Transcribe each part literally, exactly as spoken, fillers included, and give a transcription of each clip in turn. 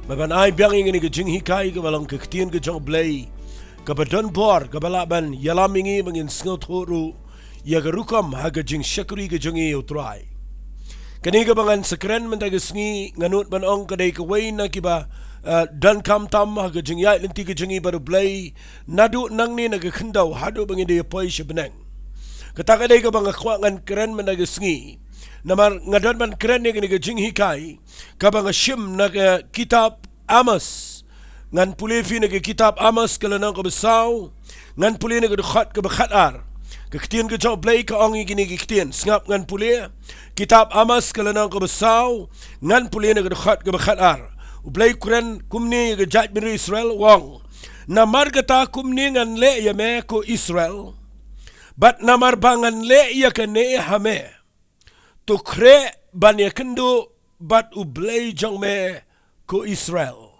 Ba ban ai biang ïa kane ka jinghikai kaba long ka ktien ka jong U Blei, kaba don bor, kaba lah ban ïalam ïa ngi ba ngin sngewthuh ruh ïa ka rukom ha ka jingshakri ka jong ngi ïa U Trai. Kane kaba ngan sa kren mynta ka sngi, nga nud ban ong ka dei kawei na kiba, eh, donkam tam ha ka jingïaid lynti ka jong ngi bad U Blei, naduh nangne na ka khyndew haduh ba ngin da ïa poi sha bneng. Kata ka dei kaba nga kwah ngan kren mynta ka sngi. Namar nga don ban kren ïa kane ka jinghikai kaba nga shim na ka kitab Amos. Ngan pule ïa phi na ka kitab Amos ka lynnong kaba saw. Ngan pule na ka dkhot kaba khatar. Ka ktien ka jong U Blei ka ong ïa kine ki ktien. Sngap, ngan pule. Kitab Amos ka lynnong kaba saw. Ngan pule na ka dkhot kaba khatar. U Blei u kren kumne ïa ka jaitbynriew Israel, u ong: Namar kata kumne ngan leh ïa me, ko Israel, bad namar ba ngan leh ïa kane ha me, to khreh ban ïakynduh bad U Blei jong me, ko Israel.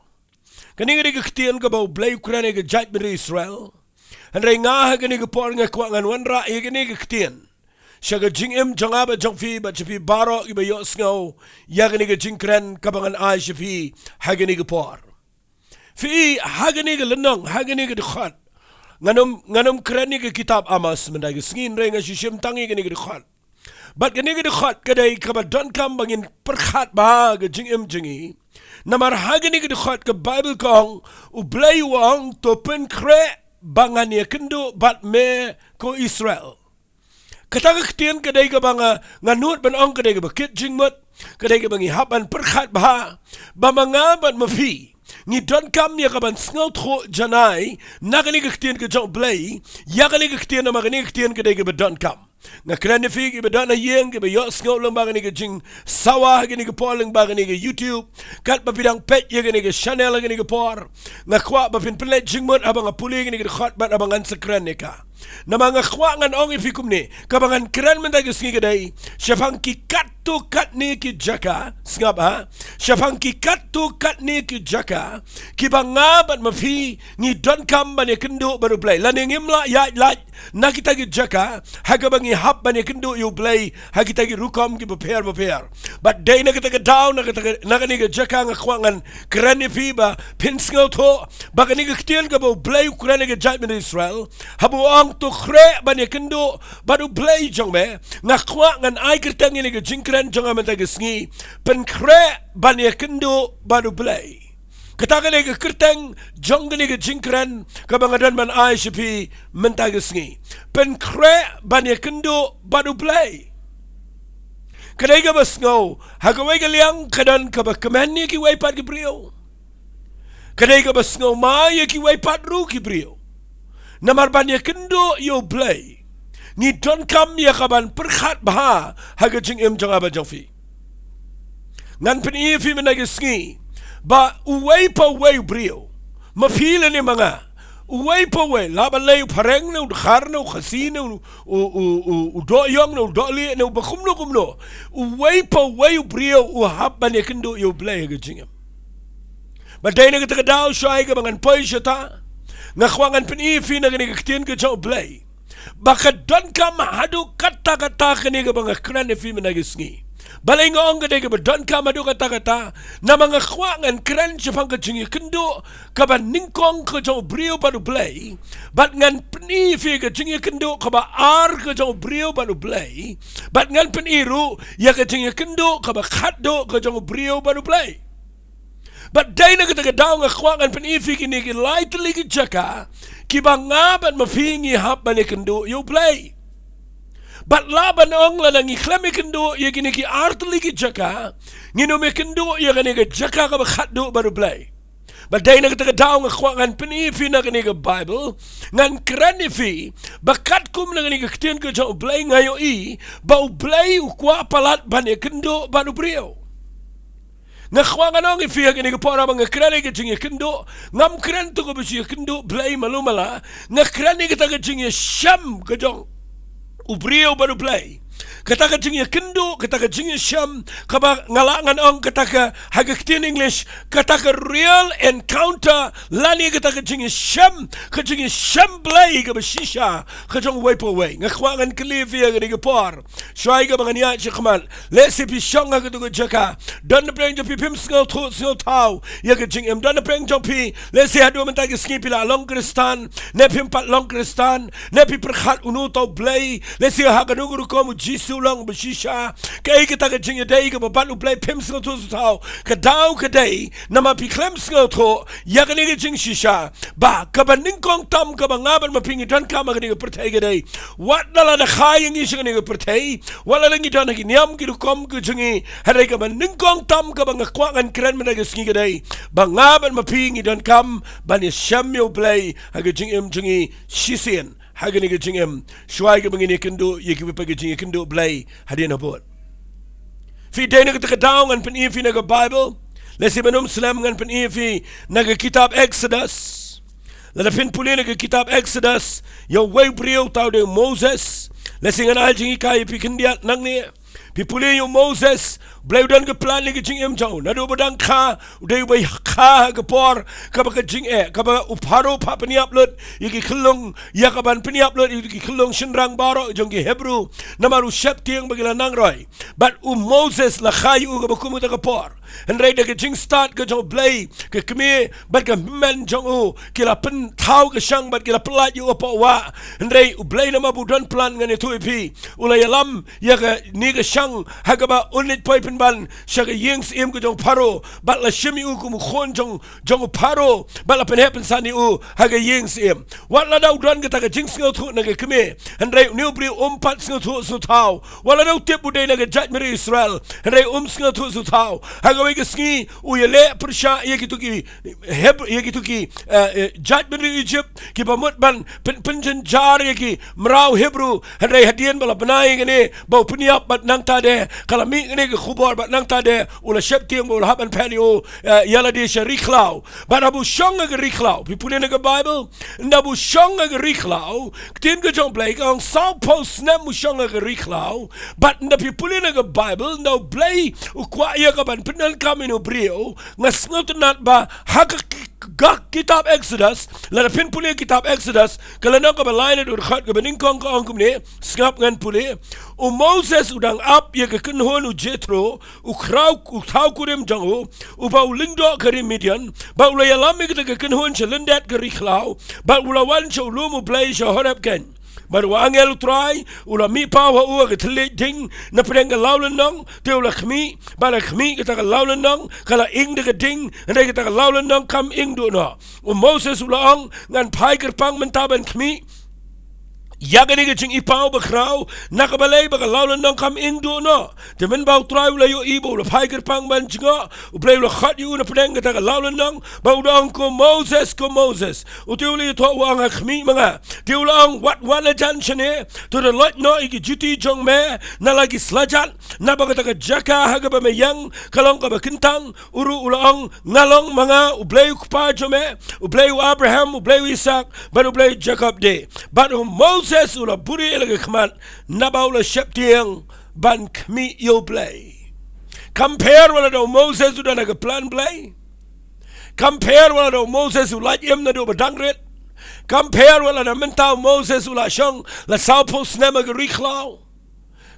Kane ka dei ka ktien kaba U Blei u kren ïa ka jaitbynriew Israel. Hynrei nga ha kane ka por nga kwah ngan wanrah ïa kane ka ktien sha ka jingim jong nga bad jong phi bad sha phi baroh kiba ïohsngew ïa kane ka jingkren kaba ngan ai sha phi ha kane ka por. Phi, ha kane ka lynnong, ha kane ka dkhot, ngan ym, ngan ym kren ïa ka kitab Amos mynta ka sngi, hynrei nga shu shim tang ïa kane ka dkhot. Bad kane ka dkhot ka dei kaba donkam ba ngin pyrkhat bha ha ka jingim jong ngi. Namar ha kane ka dkhot ka Baibl ka ong, U Blei u ong, to pynkhreh ba ngan ïakynduh bad me, ko Israel. Kata ka ktien ka dei kaba nga, nga nud ban ong ka dei kaba kit jingmut, ka dei kaba ngi hap ban pyrkhat bha, ba ma nga bad ma phi ngi donkam ïa ka ban sngewthuh janai na kane ka ktien ka jong U Blei ïa kane ka ktien, namar kane ka ktien ka dei kaba donkam. Nga kren ïa phi kiba don ha ïing, kiba ïohsngew lyngba kane ka jingsawa ha kane ka por lyngba kane ka YouTube, katba phi dang peit ïa kane ka channel ha kane ka por. Nga kwah ba phin pynleit jingmut haba nga pule ïa kane ka dkhot bad haba ngan sa kren ïa ka. Namar nga kwah ngan ong ïa phi kumne, kaba ngan kren mynta ka sngi ka dei shaphang ki katto katne ki jaka, sngap ha, shaphang ki katto katne ki jaka kiba nga bad ma phi ngi donkam ban ïakynduh bad U Blei. Lane ngim lah ïaid lait na kita ki jaka ha kaba ngi hap ban ïakynduh ïa U Blei ha kita ki rukom kiba pher bapher. Bad dei na kata ka daw, na kata ka, na kane ka jaka nga kwah ngan kren ïa phi ba phin sngewthuh ba kane ka ktien kaba U Blei u kren ïa ka jaitbynriew Israel, haba u ong to khreh ban ïakynduh bad U Blei jong me, nga kwah ngan ai kyrteng ïa kane ka jingkren jong nga mynta ka sngi, pynkhreh ban ïakynduh bad U Blei. Kata ka dei ka kyrteng jong kane ka jingkren kaba nga don ban ai sha phi mynta ka sngi. Pynkhreh ban ïakynduh bad U Blei. Ka dei kaba sngew, ha kawei ka liang ka don kaba kmen ïa kiwei pat ki briew. Ka dei kaba sngewma ïa kiwei pat ruh ki briew. Namar ban ïakynduh ïa U Blei, ngi donkam ïa ka ban pyrkhat bha ha ka jingim jong nga bad jong phi. Ngan pyni ïa phi mynta ka sngi ba uwei pa uwei u briew, ma phi lane ma nga, uwei pa uwei, lah ba lei u phareng ne u dkhar ne u khasi ne u, u, u, u, u dohïong ne u dohlieh ne uba kumno kumno, uwei pa uwei u briew u hap ban ïakynduh ïa U Blei ha ka jingim. Bad dei na kata ka daw, shuwa kaba ngan poi shata, nga kwah ngan pyni ïa phi na kane ka ktien ka jong U Blei ba ka donkam haduh katta katta kane kaba nga kren ïa phi mynta ka sngi. Balei nga ong ka dei kaba donkam haduh katta katta? Namar nga kwah ngan kren shaphang ka jingïakynduh kaba nyngkong ka jong u briew bad U Blei, bad ngan pyni ïa phi ka jingïakynduh kaba ar ka jong u briew bad U Blei, bad ngan pyni ruh ïa ka jingïakynduh kaba khatduh ka jong u briew bad U Blei. Bad dei na kata ka daw nga kwah ngan pyni ïa phi kine ki lai tylli ki jaka kiba nga bad ma phi ngi hap ban ïakynduh ïa U Blei. Bad lah ban ong lada ngi khlem ïakynduh ïa kine ki ar tylli ki jaka, ngin ym ïakynduh ïa kane ka jaka kaba khatduh bad U Blei. Bad dei na kata ka daw nga kwah ngan pyni ïa phi na kane ka Baibl, ngan kren ïa phi ba katkum na kane ka ktien ka jong U Blei nga ïohi ba U Blei u kwah palat ban ïakynduh bad u briew. Nga kwah ngan ong ïa phi ha kane ka por ba nga kren ïa ka jingïakynduh, ngam kren to kaba shu ïakynduh blei malu mala, nga kren ïa kata ka jingïashem ka jong u briew bad U Blei. Kata ka jingïakynduh, kata ka jingïashem, kaba nga lah ngan ong kata ka, ha ka ktien English, kata ka real encounter, lane kata ka jingïashem, ka jingïashem Blei kaba shisha, ka jong uwei pa uwei. Nga kwah ngan kylli ïa phi ha kane ka por. Shuwa kaba ngan ïaid shakhmat. Lehse phi shong ha katu ka jaka. Don napdeng jong phi phim sngewthuh sngewthaw ïa ka jingim. Don napdeng jong phi. Lehse haduh mynta ka sngi phi la long Khristan. Ne phim pat long Khristan. Ne phi pyrkhat uno uta u Blei. Lehse ha kano ka rukom u Jisu u long ba shisha. Kaei kata ka jingïadei kaba bad u Blei phim sngewthuh sngewthaw. Ka daw ka dei. Namar phi khlem sngewthuh ïa kane ka jingshisha. Ba, kaba nyngkong tam kaba nga bad ma phi ngi donkam ha kane ka pyrthei ka dei. Wat la lada kha ïa ngi sha kane ka pyrthei. Wat la lada ngi don ha ki niam ki rukom ki jong ngi. Hynrei kaba nyngkong tam kaba nga kwah ngan kren mynta ka sngi ka dei. Ba nga bad ma phi ngi donkam ban ïashem ïa u Blei ha ka jingim jong ngi shisien. Ha kane ka jingim. Shuwa kaba ngin ïakynduh ïa kiwei pat ki jingïakynduh Blei hadien habud. Phi dei na kata ka daw ngan pyni ïa phi na ka Bible. Lehse ban ym slem ngan pyni ïa phi na ka kitab Exodus. Lada phin pule na ka kitab Exodus, ïa uwei u briew uta u dei u Moses. Lehse ngan ai jinghikai ïa phi khyndiat nangne. Phi pule ïa u Moses, Blei u don ka plan ïa ka jingim jong u. Naduh ba dang kha, u dei uba kha ha ka por, kaba ka jingeh, kaba u Pharaoh u pynïap lut ïa ki khyllung, ïa kaban pynïap lut ïa ki khyllung shynrang baroh jong ki Hebru. Namar u sheptieng ba ki la nang roi. Bad u Moses la kha ïa u kaba kum kata ka por. Hynrei da ka jingstad ka jong u Blei, ka kmie bad ka hynmen jong u ki la pynthaw ka shang bad ki la pyllait ïa u hapoh wah. Hynrei u Blei namar ba u don plan ngan ïathuh ïa phi, u la ïalam ïa kane ka shang ha kaba un leit poi pynban sha ka ïing syiem ka jong u Pharaoh bad la shim ïa u kum u khun jong, jong u Pharaoh bad la pynheh pynsan ïa u ha ka ïing syiem. Wat lada u don kata ka jingsngewthuh na ka kmie, hynrei une u briew um pat sngewthuh sngewthaw. Wat lada u tip u dei na ka jaitbynriew Israel, hynrei um sngewthuh sngewthaw. Ha kawei ka sngi u ïaleh pyrshah ïa kitu ki Heb-, ïa kitu ki, eh, eh, jaitbynriew Egypt kiba mut ban pyn-, pynjynjar ïa ki mraw Hebru. Hynrei hadien ba la bnai ïa kane ba u pynïap bad nangta de ka la mih ïa kane ka khubor bad nangta de u la sheptieng ba u la hap ban phet ïa u, eh, ïa lade sha ri khlaw. Bad haba u shong ha ka ri khlaw, phi pule na ka Bible, ynda ba u shong ha ka ri khlaw, ktien ka jong u Blei ka ong sawphew snem u shong ha ka ri khlaw. Bad ynda phi pule na ka Bible, ynda u Blei u kwah ïa ka ban pyndonkam ïa une u briew, nga sngewtynnat ba ha ka ki-, ka kitab Exodus, lada phin pule kitab Exodus, ka lynnong kaba lai naduh dkhot kaba nyngkong ka ong kumne, sngap ngan pule. U Moses u dang ap ïa ka kynhun u Jethro, u khraw, u thaw kurim jong u, uba u lyngdoh ka ri Midian, bad u la ïalam ïa kata ka kynhun sha lyndet ka ri khlaw, bad u la wan sha u lum u Blei sha Horeb keiñ. Bad u angel u Trai u la mih paw ha u ha ka thylliej ding na pdeng ka lawlynnong, te u la khmih, bad la khmih kata ka lawlynnong ka la ing da ka ding, hynrei kata ka lawlynnong kam ing duh noh. U Moses u la ong, ngan phai kyrpang mynta ban khmih ïa kane ka jingipaw bakhraw, na ka balei ba ka lawlynnong kam ing duh noh. Te mynba u Trai u la ïohi ba u la phai kyrpang ban jngoh, u Blei u la khot ïa u na pdeng kata ka lawlynnong, bad u da ong, ko Moses, ko Moses. U te u la ïathuh u ong, ha khmih ma nga. Te u la ong, wat wan hajan shane, to da loit noh ïa ki juti jong me na la ki slajat, naba kata ka jaka ha kaba me ïeng ka long kaba kyntang. U ruh u la ong, nga long ma nga u Blei u kpa jong me, u Blei u Abraham, u Blei u Isak, bad u Blei u Jakob de. Bad u Moses u la buhrieh ïa la ka khmat naba u la sheptieng ban khmih ïa u Blei. Kam pher wat lada u Moses u don ha ka plan Blei. Kam pher wat lada u Moses u lait im naduh ba dang rit. Kam pher wat lada mynta u Moses u la shong la sawphew snem ha ka ri khlaw.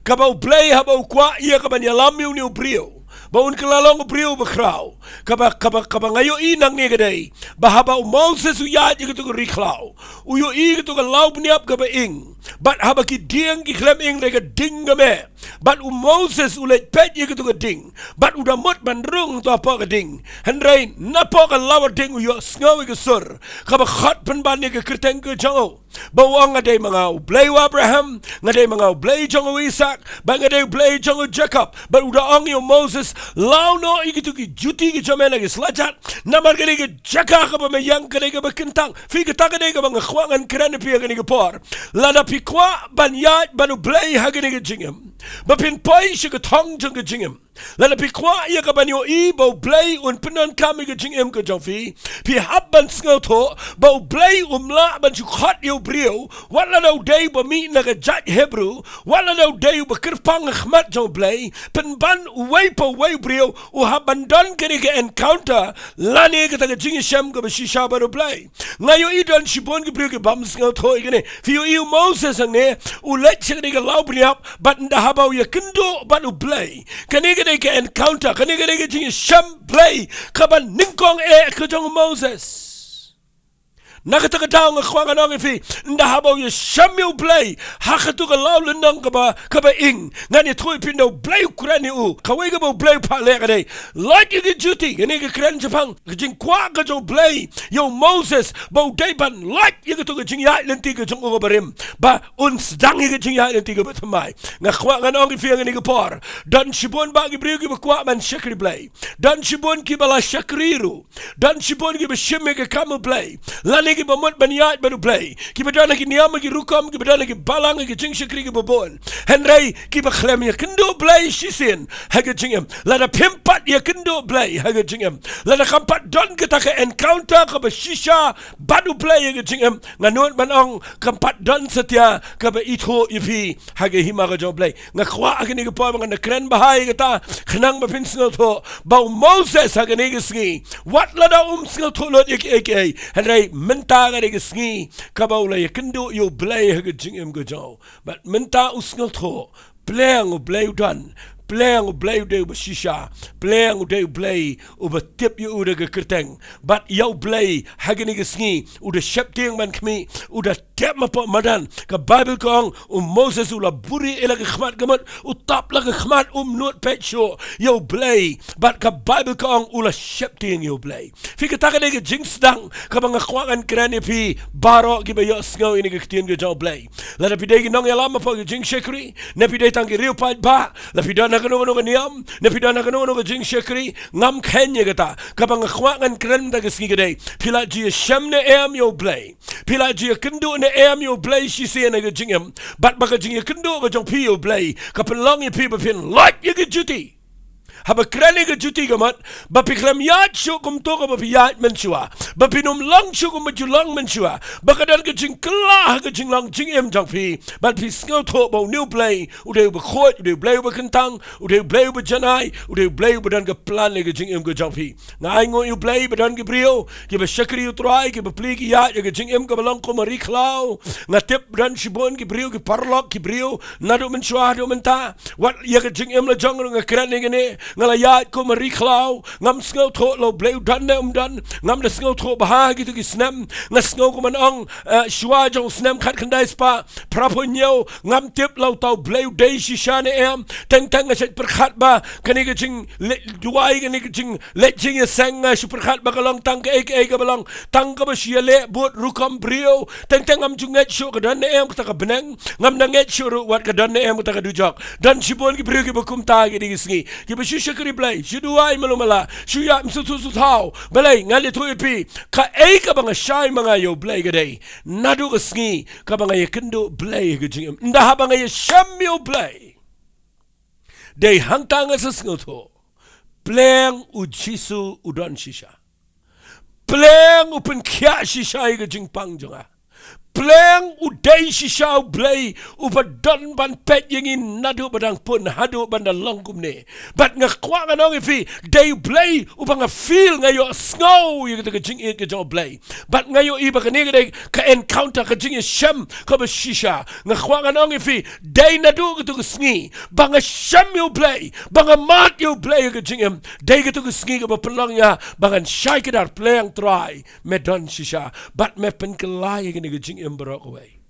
Kaba u Blei haba u kwah ïa ka ban ïalam ïa une u briew ba un kylla long u briew bakhraw. Kaba, kaba, kaba nga ïohi nangne ka dei ba haba u Moses u ïaid ïa katu ka ri khlaw, u ïohi katu ka lawbniap kaba ing. Bad haba ki dieng ki khlem ing, dei ka ding ka meh. Bad u Moses u leit peit ïa katu ka ding. Bad u da mut ban rung to hapoh ka ding. Hynrei napoh ka lawar ding u ïohsngew ïa ka sur kaba khot pynban ïa ka kyrteng ka jong u. Ba u ong, nga dei ma nga u Blei u Abraham, nga dei ma nga u Blei jong u Isak, bad nga dei u Blei jong u Jakob. Bad u da ong ïa u Moses, law noh ïa kitu ki juti ki jong me na ki slajat. Namar kane ka jaka kaba me ïeng ka dei kaba kyntang. Phi, kata ka dei kaba nga kwah ngan kren ïa phi ha kane ka por. Lada phi kwah ban ïaid bad u Blei ha kane ka jingim, ba phin poi sha ka thong jong ka jingim, Lada phi kwah ïa ka ban ïohi ba U Blei un pyndonkam ïa ka jingim ka jong phi, phi hap ban sngewthuh ba U Blei um lah ban shu khot ïa u briew, wat lada u dei uba mih na ka jait Hebru, wat lada u dei uba kyrpang ha khmat jong U Blei, pynban uwei pa uwei u briew u hap ban don kane ka encounter lane kata ka jingïashem kaba shisha bad U Blei. Nga ïohi don shibun ki briew ki bym sngewthuh ïa kane. Phi ïohi u Moses hangne, u leit sha kane ka law bniap, bad ynda haba u ïakynduh bad U Blei, kane ka dei ka encounter, kane ka dei ka jingïashem Blei kaba nyngkong eh ka jong u Moses. Na kata ka daw nga kwah ngan ong ïa phi, ynda haba u ïashem ïa U Blei ha katu ka law lynnong kaba, kaba ïng, ngan ïathuh ïa phi ynda U Blei u kren ïa u, kawei kaba U Blei u phah leh ka dei, lait ïa ka juti. Kane ka kren shaphang ka jingkwah ka jong U Blei ïa u Moses ba u dei ban lait ïa katu ka jingïaid lynti ka jong u kaba rim, ba un sdang ïa ka jingïaid lynti kaba thymmai. Nga kwah ngan ong ïa phi ha kane ka por, don shibun bah ki briew kiba kwah ban shakri Blei, don shibun kiba la shakri ruh, don shibun kiba shim ïa ka kam U Blei, lane kiba mut ban ïaid bad U Blei, kiba don ha ki niam ha ki rukom, kiba don ha ki balang ha ki jingshakri kiba bun. Hynrei kiba khlem ïakynduh Blei shisien ha ka jingim. Lada phim pat ïakynduh Blei ha ka jingim, lada kam pat don kata ka encounter kaba shisha bad U Blei ha ka jingim, nga nud ban ong kam pat don satia kaba ithuh ïa phi ha ka hima ka jong U Blei. Nga kwah ha kane ka por ba ngan da kren bha ïa kata, khnang ba phin sngewthuh ba u Moses ha kane ka sngi, wat lada um sngewthuh lut ïa kiei kiei, hynrei mynta ka dei ka sngi kaba u la ïakynduh ïa U Blei ha ka jingim ka jong u. Bad mynta u sngewthuh, pleng U Blei u don, pleng U Blei u dei uba shisha, pleng u dei U Blei uba tip ïa u da ka kyrteng. Bad ïa U Blei ha kane ka sngi u da sheptieng ban khmih, u da tep mapoh madan. Ka Baibl ka ong, u Moses u la buhrieh ïa la ka khmat kamut, u tap la ka khmat, um nud peit shuh ïa U Blei. Bad ka Baibl ka ong u la sheptieng ïa U Blei. Phi, kata ka dei ka jingsdang kaba nga kwah ngan kren ïa phi baroh kiba ïohsngew ïa kane ka ktien ka jong U Blei. Lada phi dei ki nongïalam hapoh ka jingshakri, ne phi dei tang ki riewpaidbah, la phi don ha kano kano ka niam, ne phi don ha kano kano ka jingshakri, ngam kheiñ ïa kata. Kaba nga kwah ngan kren mynta ka sngi ka dei, phi la ju ïashem ne em ïa U Blei? Phi la ju ïakynduh ne em ïa U Blei shisien ha ka jingim, bad ba ka jingïakynduh ka jong phi ïa U Blei ka pynlong ïa phi ba phin lait ïa ka juti? Haba kren ïa ka juti ka mut ba phi khlem ïaid shuh kumto kaba phi ïaid mynshuwa, ba phin ym long shuh kumba ju long mynshuwa, ba ka don ka jingkylla ha ka jinglong jingim jong phi, bad phi sngewthuh ba une U Blei u dei uba khuid, u dei U Blei uba kyntang, u dei U Blei uba janai, u dei U Blei uba don ka plan ïa ka jingim ka jong phi. Nga ainguh ïa U Blei ba don ki briew kiba shakri U Trai, kiba plie ki ïaid ïa ka jingim kaba long kum u ri khlaw. Nga tip don shibun ki briew, ki paralok, ki briew naduh mynshuwa haduh mynta. Wat ïa ka jingim la jong ruh nga kren ïa kane, nga la ïaid kum u ri khlaw. Ngam sngewthuh la U Blei u don ne um don. Ngam da sngewthuh bha ha kito ki snem. Nga sngew kumba ong, eh, shuwa jong u snem khatkhyndai spah phraphew hynñiew, ngam tip la uta U Blei u dei shisha ne em. Teng teng nga shait pyrkhat ba kane ka jingleh duwai, kane ka jingleh jingïaseng, nga shu pyrkhat ba ka long tang kaei kaei kaba long tang kaba shu ïaleh bud rukom briew. Teng teng ngam ju ngeit shuh ka don ne em kata ka bneng, ngam da ngeit shuh ruh wat ka don ne em kata ka dujok. Don shibun ki briew kiba kumta ha kine ki sngi, kiba shu shakri Blei, shu duwai malu mala, shu ïaid mynsuthu suthaw. Balei? Ngan ïathuh ïa phi, kaei kaba nga shai ma nga ïa U Blei ka dei, naduh ka sngi kaba nga ïakynduh Blei ha ka jingim, ynda haba nga ïashem ïa U Blei, dei hangta nga sa sngewthuh, pleng U Jisu u don shisha. Pleng u pynkhiah shisha ïa ka jingpang jong nga. Pleng u dei shisha U Blei uba don ban peit ïa ngi naduh ba dang pun haduh ban da long kumne. Bad nga kwah ngan ong ïa phi, dei U Blei uba nga feel, nga ïohsngew ïa kata ka jingïeit ka jong U Blei. Bad nga ïohi ba kane ka dei ka encounter, ka jingïashem kaba shisha. Nga kwah ngan ong ïa phi, dei naduh katu ka sngi ba nga shem ïa U Blei, ba nga mad ïa U Blei ha ka jingim, dei katu ka sngi kaba pynlong ïa ba ngan shai kdar, pleng Trai me don shisha bad me pynkylla ïa kane ka jingim baroh kawei.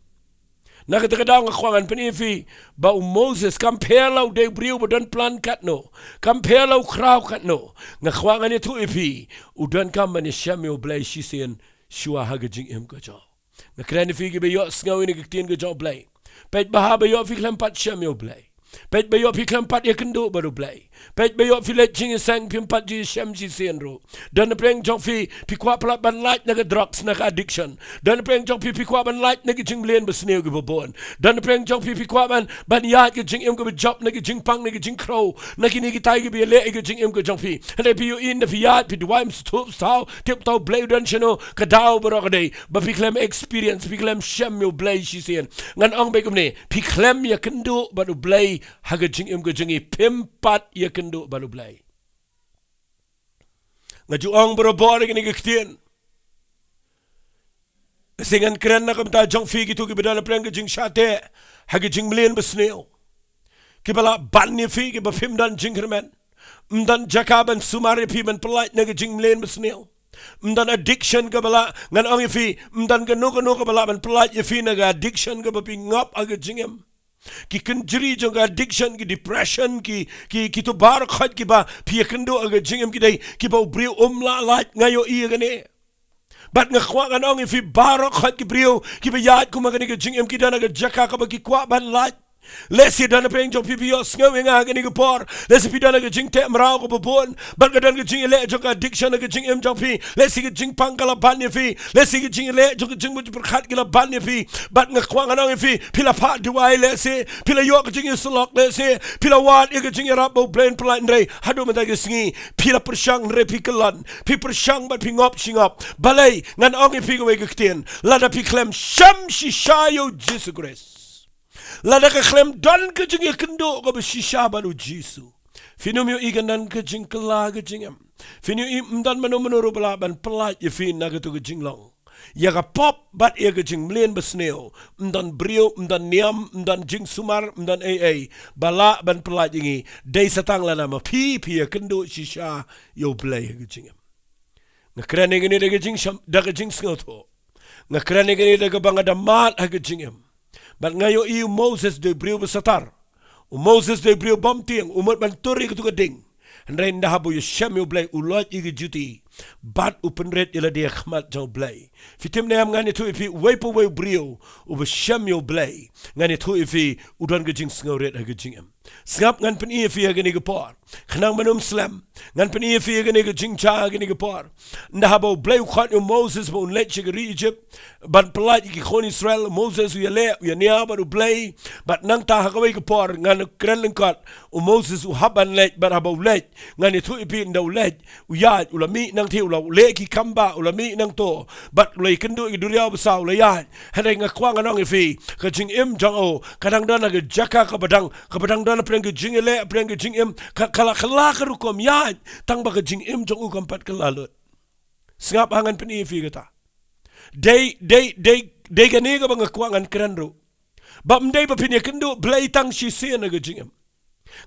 Na kata ka daw nga kwah ngan pyni ïa phi ba u Moses, kam pher la u dei u briew ba don plan katno, kam pher la u khraw katno, nga kwah ngan ïathuh ïa phi, u donkam ban ïashem ïa U Blei shisien shuwa ha ka jingim ka jong u. Nga kren ïa phi kiba ïohsngew ïa kane ka ktien ka jong U Blei. Peit bha ba ïoh phi khlem pat shem ïa U Blei. Peit ba ïoh phi khlem pat ïakynduh bad U Blei. Peit ba ïoh phi leit jingïaseng, phim pat ju ïashem shisien ruh. Don napdeng jong phi, phi kwah palat ban lait na ka drugs, na ka addiction. Don napdeng jong phi, phi kwah ban lait na ka jingmlien basniew kaba bun. Don napdeng jong phi, phi kwah ban, ban ïaid ka jingim kaba jop na ka jingpang, na ka jingkhrew, na kine kitai kiba ïaleh ïa ka jingim ka jong phi. Hynrei phi ïohi ynda phi ïaid, phi duwai, sngewthuh, sngewthuh, tip to Blei u don shano, ka daw baroh ka dei ba phi khlem experience, phi khlem shem ïa U Blei shisien. Ngan ong beit kumne, phi khlem ïakynduh bad U Blei ha ka jingim ka jong ngi, phim pat ïakynduh bad U Blei. Nga ju ong barabor ïa kane ka ktien. Shisha ngan kren na ka bynta jong phi kito kiba don napdeng ka jingshah teh ha ka jingmlien basniew, kiba lah ban ïa phi, kiba phim don jingkyrmen. Ym don jaka ban sumar ïa phi ban pyllait na ka jingmlien basniew. Ym don addiction kaba lah, ngan ong ïa phi, ym don kano kano kaba lah ban pyllait ïa phi na ka addiction kaba phi ngop ha ka jingim. Ki kynjri jong ka addiction, ki depression, ki, ki, kito baroh khoit kiba phi ïakynduh ha ka jingim ki dei kiba u briew um lah lait, nga ïohi ïa kane. Bad nga kwah ngan ong ïa phi baroh khoit ki briew kiba ïaid kum ha kane ka jingim ki don ha ka jaka kaba ki kwah ban lait. Lehse don napdeng jong phi, phi ïohsngew ïa nga ha kane ka por. Lehse phi don ha ka jingteh mraw kaba bun. Bad ka don ka jingïaleh jong ka addiction ha ka jingim jong phi. Lehse ka jingpang ka la ban ïa phi. Lehse ka jingïaleh jong ka jingmut jingpyrkhat ki la ban ïa phi. Bad nga kwah ngan ong ïa phi, phi la phah duwai lehse, phi la ïoh ka jingïasyllok lehse, phi la wad ïa ka jingïarap ba U Blei un pyllait, hynrei haduh mynta ka sngi phi la pyrshang hynrei phi kyllon, phi pyrshang bad phi ngop shi ngop. Balei? Ngan ong ïa phi kawei ka ktien. Lada phi khlem shem shisha ïa U Jisu Khrist, lada ka khlem don ka jingïakynduh kaba shisha bad U Jisu, phin ym ïohi kan don ka jingkylla ha ka jingim. Phin ym ïohi, ym don mano mano ruh ba lah ban pyllait ïa phi na kato ka jinglong. Ïa ka pop bad ïa ka jingmlien basniew, ym don briew, ym don niam, ym don jingsumar, ym don ei ei ba lah ban pyllait ïa ngi. Dei sa tang lada ma phi, phi ïakynduh shisha ïa U Blei ha ka jingim. Nga kren ïa kane da ka jingsham, da ka jingsngewthuh. Nga kren ïa kane da kaba nga da mad ha ka jingim. Bad nga ïohi u Moses u dei u briew ba satar. U Moses u dei u briew bymtieng, u mut ban tur ïa kato ka ding. Hynrei ynda haba u ïashem ïa U Blei, u loit ïa ka juti. Bad u pynrit ïa lade ha khmat jong U Blei. Phi tip ne em, ngan ïathuh ïa phi, uwei pa uwei u briew uba shem ïa U Blei, ngan ïathuh ïa phi, u don ka jingsngewrit ha ka jingim. Sngap, ngan pyni ïa phi ha kane ka por. Khnang ban ym slem, ngan pyni ïa phi ha kane ka jingjia ha kane ka por. Ynda haba U Blei u khot ïa u Moses ba un leit sha ka ri Ijipt ban pyllait ïa ki khun Israel, u Moses u ïaleh, u ïania bad U Blei. Bad nangta ha kawei ka por, ngan kren lyngkot, u Moses u hap ban leit, bad haba u leit, ngan ïathuh ïa phi ynda u leit, u ïaid, u la mih nangtei, u la leh ki kam ba, u la mih nangto. Bad u la ïakynduh ïa ka duriaw basaw, u la ïaid. Hynrei nga kwah ngan ong ïa phi, ka jingim jong u ka dang don ha ka jaka kaba dang, kaba dang don hapdeng ka jingïaleh, hapdeng ka jingim, ka, ka la, ka la ka rukom ïaid, tang ba ka jingim jong u kam pat kylla lut. Sngap, ha ngan pyni ïa phi kata. Dei, dei, dei, dei kane kaba nga kwah ngan kren ruh. Ba ym dei ba phin ïakynduh Blei tang shisien ha ka jingim.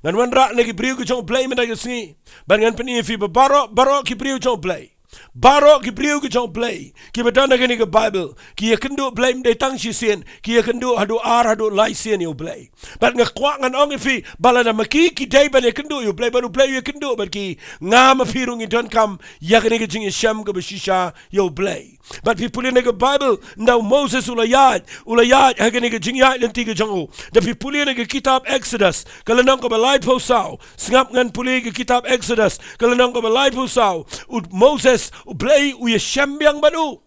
Ngan wanrah na ki briew ki jong U Blei mynta ka sngi. Bad ngan pyni ïa phi ba baroh, baroh ki briew jong U Blei, baroh ki briew ki jong U Blei kiba don ha kane ka Baibl, ki ïakynduh Blei ym dei tang shisien, ki ïakynduh haduh ar, haduh lai sien ïa U Blei. Bad nga kwah ngan ong ïa phi, ba lada ma ki ki dei ban ïakynduh ïa U Blei, bad U Blei u ïakynduh bad ki, nga ma phi ruh ngi donkam ïa kane ka jingïashem kaba shisha ïa U Blei. Bad phi pule na ka Baibl, ynda u Moses u la ïaid, u la ïaid ha kane ka jingïaid lynti ka jong u. Da phi pule na ka kitab Exodus, ka lynnong kaba laiphew saw. Sngap, ngan pule ka kitab Exodus, ka lynnong kaba laiphew saw. U Moses, U Blei u ïashem biang bad u.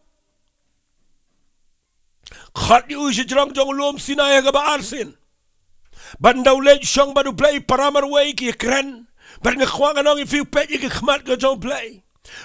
Khot ïa u sha jrong jong u lum Sinai ha kaba arsien. Bad ynda u leit shong bad U Blei para marwei ki ïakren. Bad nga kwah ngan ong ïa phi, u peit ïa ka khmat ka jong U Blei.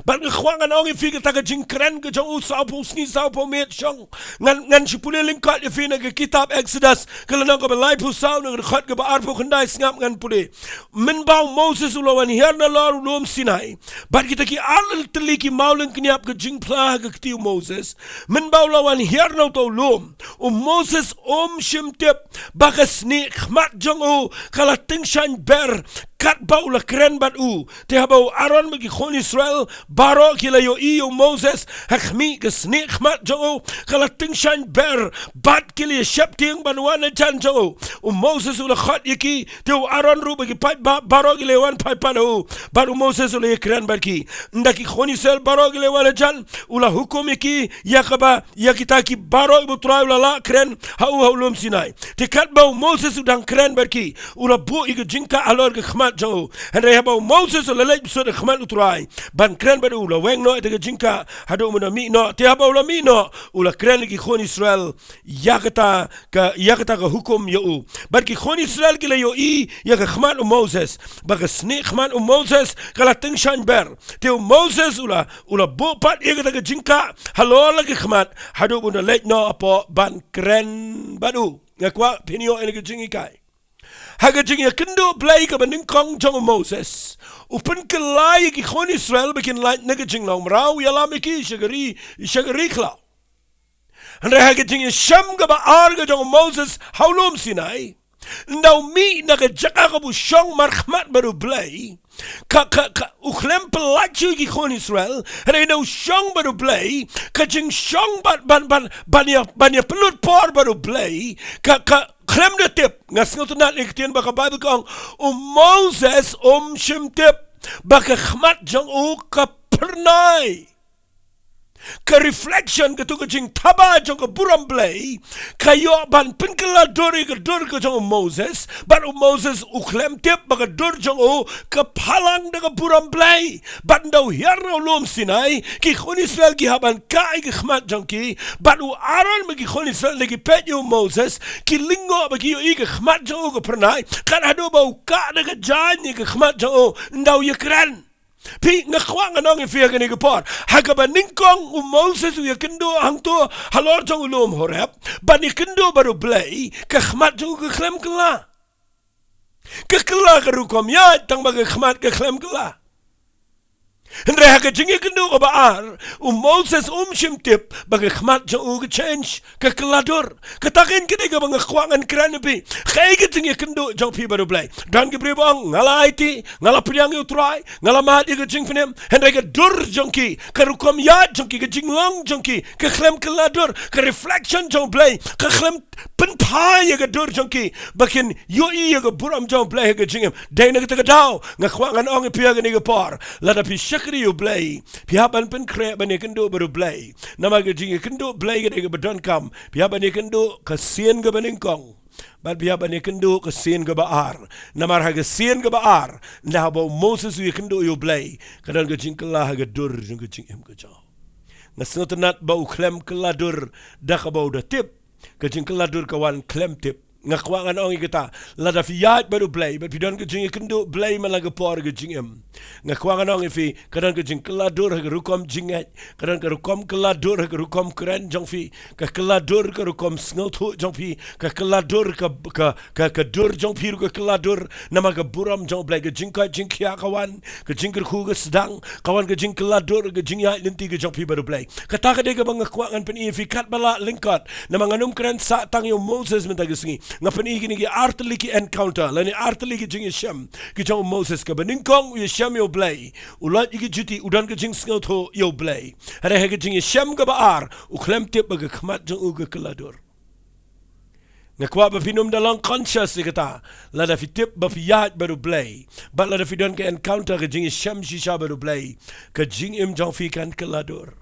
Bad nga kwah ngan ong ïa phi, kata ka jingkren ka jong u sawphew sngi sawphew miet shong. Ngan, ngan shu pule lyngkot ïa phi na ka kitab Exodus, ka lynnong kaba laiphew saw, na ka dkhot kaba arphew khyndai. Sngap, ngan pule. Mynba u Moses u la wan hiar nalor u lum Sinai, bad kita ki artylli ki mawlyngkniap ka jingphla ha ka kti u Moses. Mynba u la wan hiar na uta u lum, u Moses um shym tip ba ka snieh khmat jong u ka la tyngshaiñ ber, Katba u la kren bad u, te haba u Aaron bad ki khun Israel baroh ki la ïohi ïa u Moses ha khmih, ka snieh khmat jong u ka la tyngshaiñ ber bad ki la ïa sheptieng ban wan hajan jong u. U Moses u la khot ïa ki, te u Aaron ruh bad ki paidbah baroh ki la wan phai pat ha u, bad u Moses u la ïa kren bad ki. Ynda ki khun Israel baroh ki la wan hajan, u la hukum ïa ki ïa kaba ïa kita ki baroh kiba U Trai u la lah kren ha u ha u lum Sinai. Te katba u Moses u dang kren bad ki, u la buh ïa ka jingkah halor ka khmat jong u. Hynrei haba u Moses u la leit bsut ha khmat U Trai ban kren bad u, u la weng noh ïa ka jingkah haduh ba u la mih noh. Te haba u la mih noh, u la kren ïa ki khun Israel ïa kata ka, ïa kata ka hukum ïa u. Bad ki khun Israel ki la ïohi ïa ka khmat u Moses, ba ka snieh khmat u Moses ka la tyngshaiñ ber. Te u Moses u la, u la buh pat ïa kata ka jingkah halor la ka khmat haduh ba u la leit noh hapoh ban kren bad u. Nga kwah phin ïoh ïa ka jinghikai. Ha ka jingïakynduh Blei kaba nyngkong jong u Moses, u pynkylla ïa ki khun Israel ba kin lait na ka jinglong mraw ïalam ïa ki sha ka ri, sha ka ri khlaw. Hynrei ha ka jingïashem kaba ar ka jong u Moses ha u lum Sinai, ynda u mih na ka jaka kaba u shong markhmat bad U Blei, ka, ka, ka, u khlem pyllait shuh ïa ki khun Israel. Hynrei ynda u shong bad U Blei, ka jingshong bad, ban, ban, ban ïa, ban ïa pynlut por bad U Blei, ka, ka khlem da tip. Nga sngewtynnat ïa ka ktien ba ka Baibl ka ong, u Moses um shym tip ba ka khmat jong u ka phyrnai. Ka reflection, kato ka jingthaba jong ka burom Blei, ka ïoh ban pynkylla dur ïa ka dur ka jong u Moses, bad u Moses u khlem tip ba ka dur jong u ka phalang da ka burom Blei. Bad ynda u hiar na u lum Sinai, ki khun Israel ki hap ban kah ïa ka khmat jong ki, bad u Aaron bad ki khun Israel ynda ki peit ïa u Moses, ki lyngngoh ba ki ïohi ka khmat jong u ka phyrnai, kat haduh ba u kah da ka jaiñ ïa ka khmat jong u ynda u ïakren. Phi, nga kwah ngan ong ïa phi ha kane ka por. Ha kaba nyngkong u Moses u ïakynduh hangto halor jong u lum Horeb ban ïakynduh bad U Blei, ka khmat jong u ka khlem kylla. Ka kylla ka rukom ïaid, tang ba ka khmat ka khlem kylla. Hynrei ha ka jingïakynduh kaba ar, u Moses um shym tip ba ka khmat jong u ka change, ka kylla dur. Kata ka dei kaba nga kwah ngan kren ïa phi. Kaei ka jingïakynduh jong phi bad U Blei? Don ki briew ba ong, nga la aiti, nga la pdiang ïa U Trai, nga la mad ïa ka jingpynim. Hynrei ka dur jong ki, ka rukom ïaid jong ki, ka jinglong jong ki ka khlem kylla dur. Ka reflection jong U Blei ka khlem pynphai ïa ka dur jong ki ba kin ïohi ïa ka burom jong U Blei ha ka jingim. Dei na kata ka daw nga kwah ngan ong ïa phi ha kane ka por, lada phi shakri ïa U Blei, phi hap ban pynkhreh ban ïakynduh bad U Blei. Namar ka jingïakynduh Blei ka dei kaba donkam. Phi hap ban ïakynduh ka sien kaba nyngkong, bad phi hap ban ïakynduh ka sien kaba ar. Namar ha ka sien kaba ar, ynda haba u Moses u ïakynduh ïa U Blei, ka don ka jingkylla ha ka dur jong ka jingim ka jong u. Nga sngewtynnat ba u khlem kylla dur da kaba u da tip. Ka jingkylla dur ka wan khlem tip. Nga kwah ngan ong ïa kata, lada phi ïaid bad U Blei, bad phi don ka jingïakynduh Blei man la ka por ka jingim, nga kwah ngan ong ïa phi, ka don ka jingkylla dur ha ka rukom jingngeit, ka don ka rukom kylla dur ha ka rukom kren jong phi, ka kylla dur ka rukom sngewthuh jong phi, ka kylla dur ka, ka, ka, ka dur jong phi ruh ka kylla dur. Namar ka burom jong U Blei, ka jingkoit jingkhiah ka wan, ka jingkyrkhu ka sdang, ka wan ka jingkylla dur, ka jingïaid lynti ka jong phi bad U Blei. Kata ka dei kaba nga kwah ngan pyni ïa phi katba lah lyngkot. Namar ngan ym kren sah tang ïa u Moses mynta ka sngi. Nga pyni kine ki artylli ki encounter lane artylli ki jingïashem ki jong u Moses. Kaba nyngkong u ïashem ïa U Blei, u lait ïa ki juti, u don ka jingsngewthuh ïa U Blei. Hynrei ha ka jingïashem kaba ar, u khlem tip ba ka khmat jong u ka kylla dur. Nga kwah ba phin ym da long conscious ïa kata. Lada phi tip ba phi ïaid bad U Blei, bad lada phi don ka encounter, ka jingïashem shisha bad U Blei, ka jingim jong phi kan kylla dur.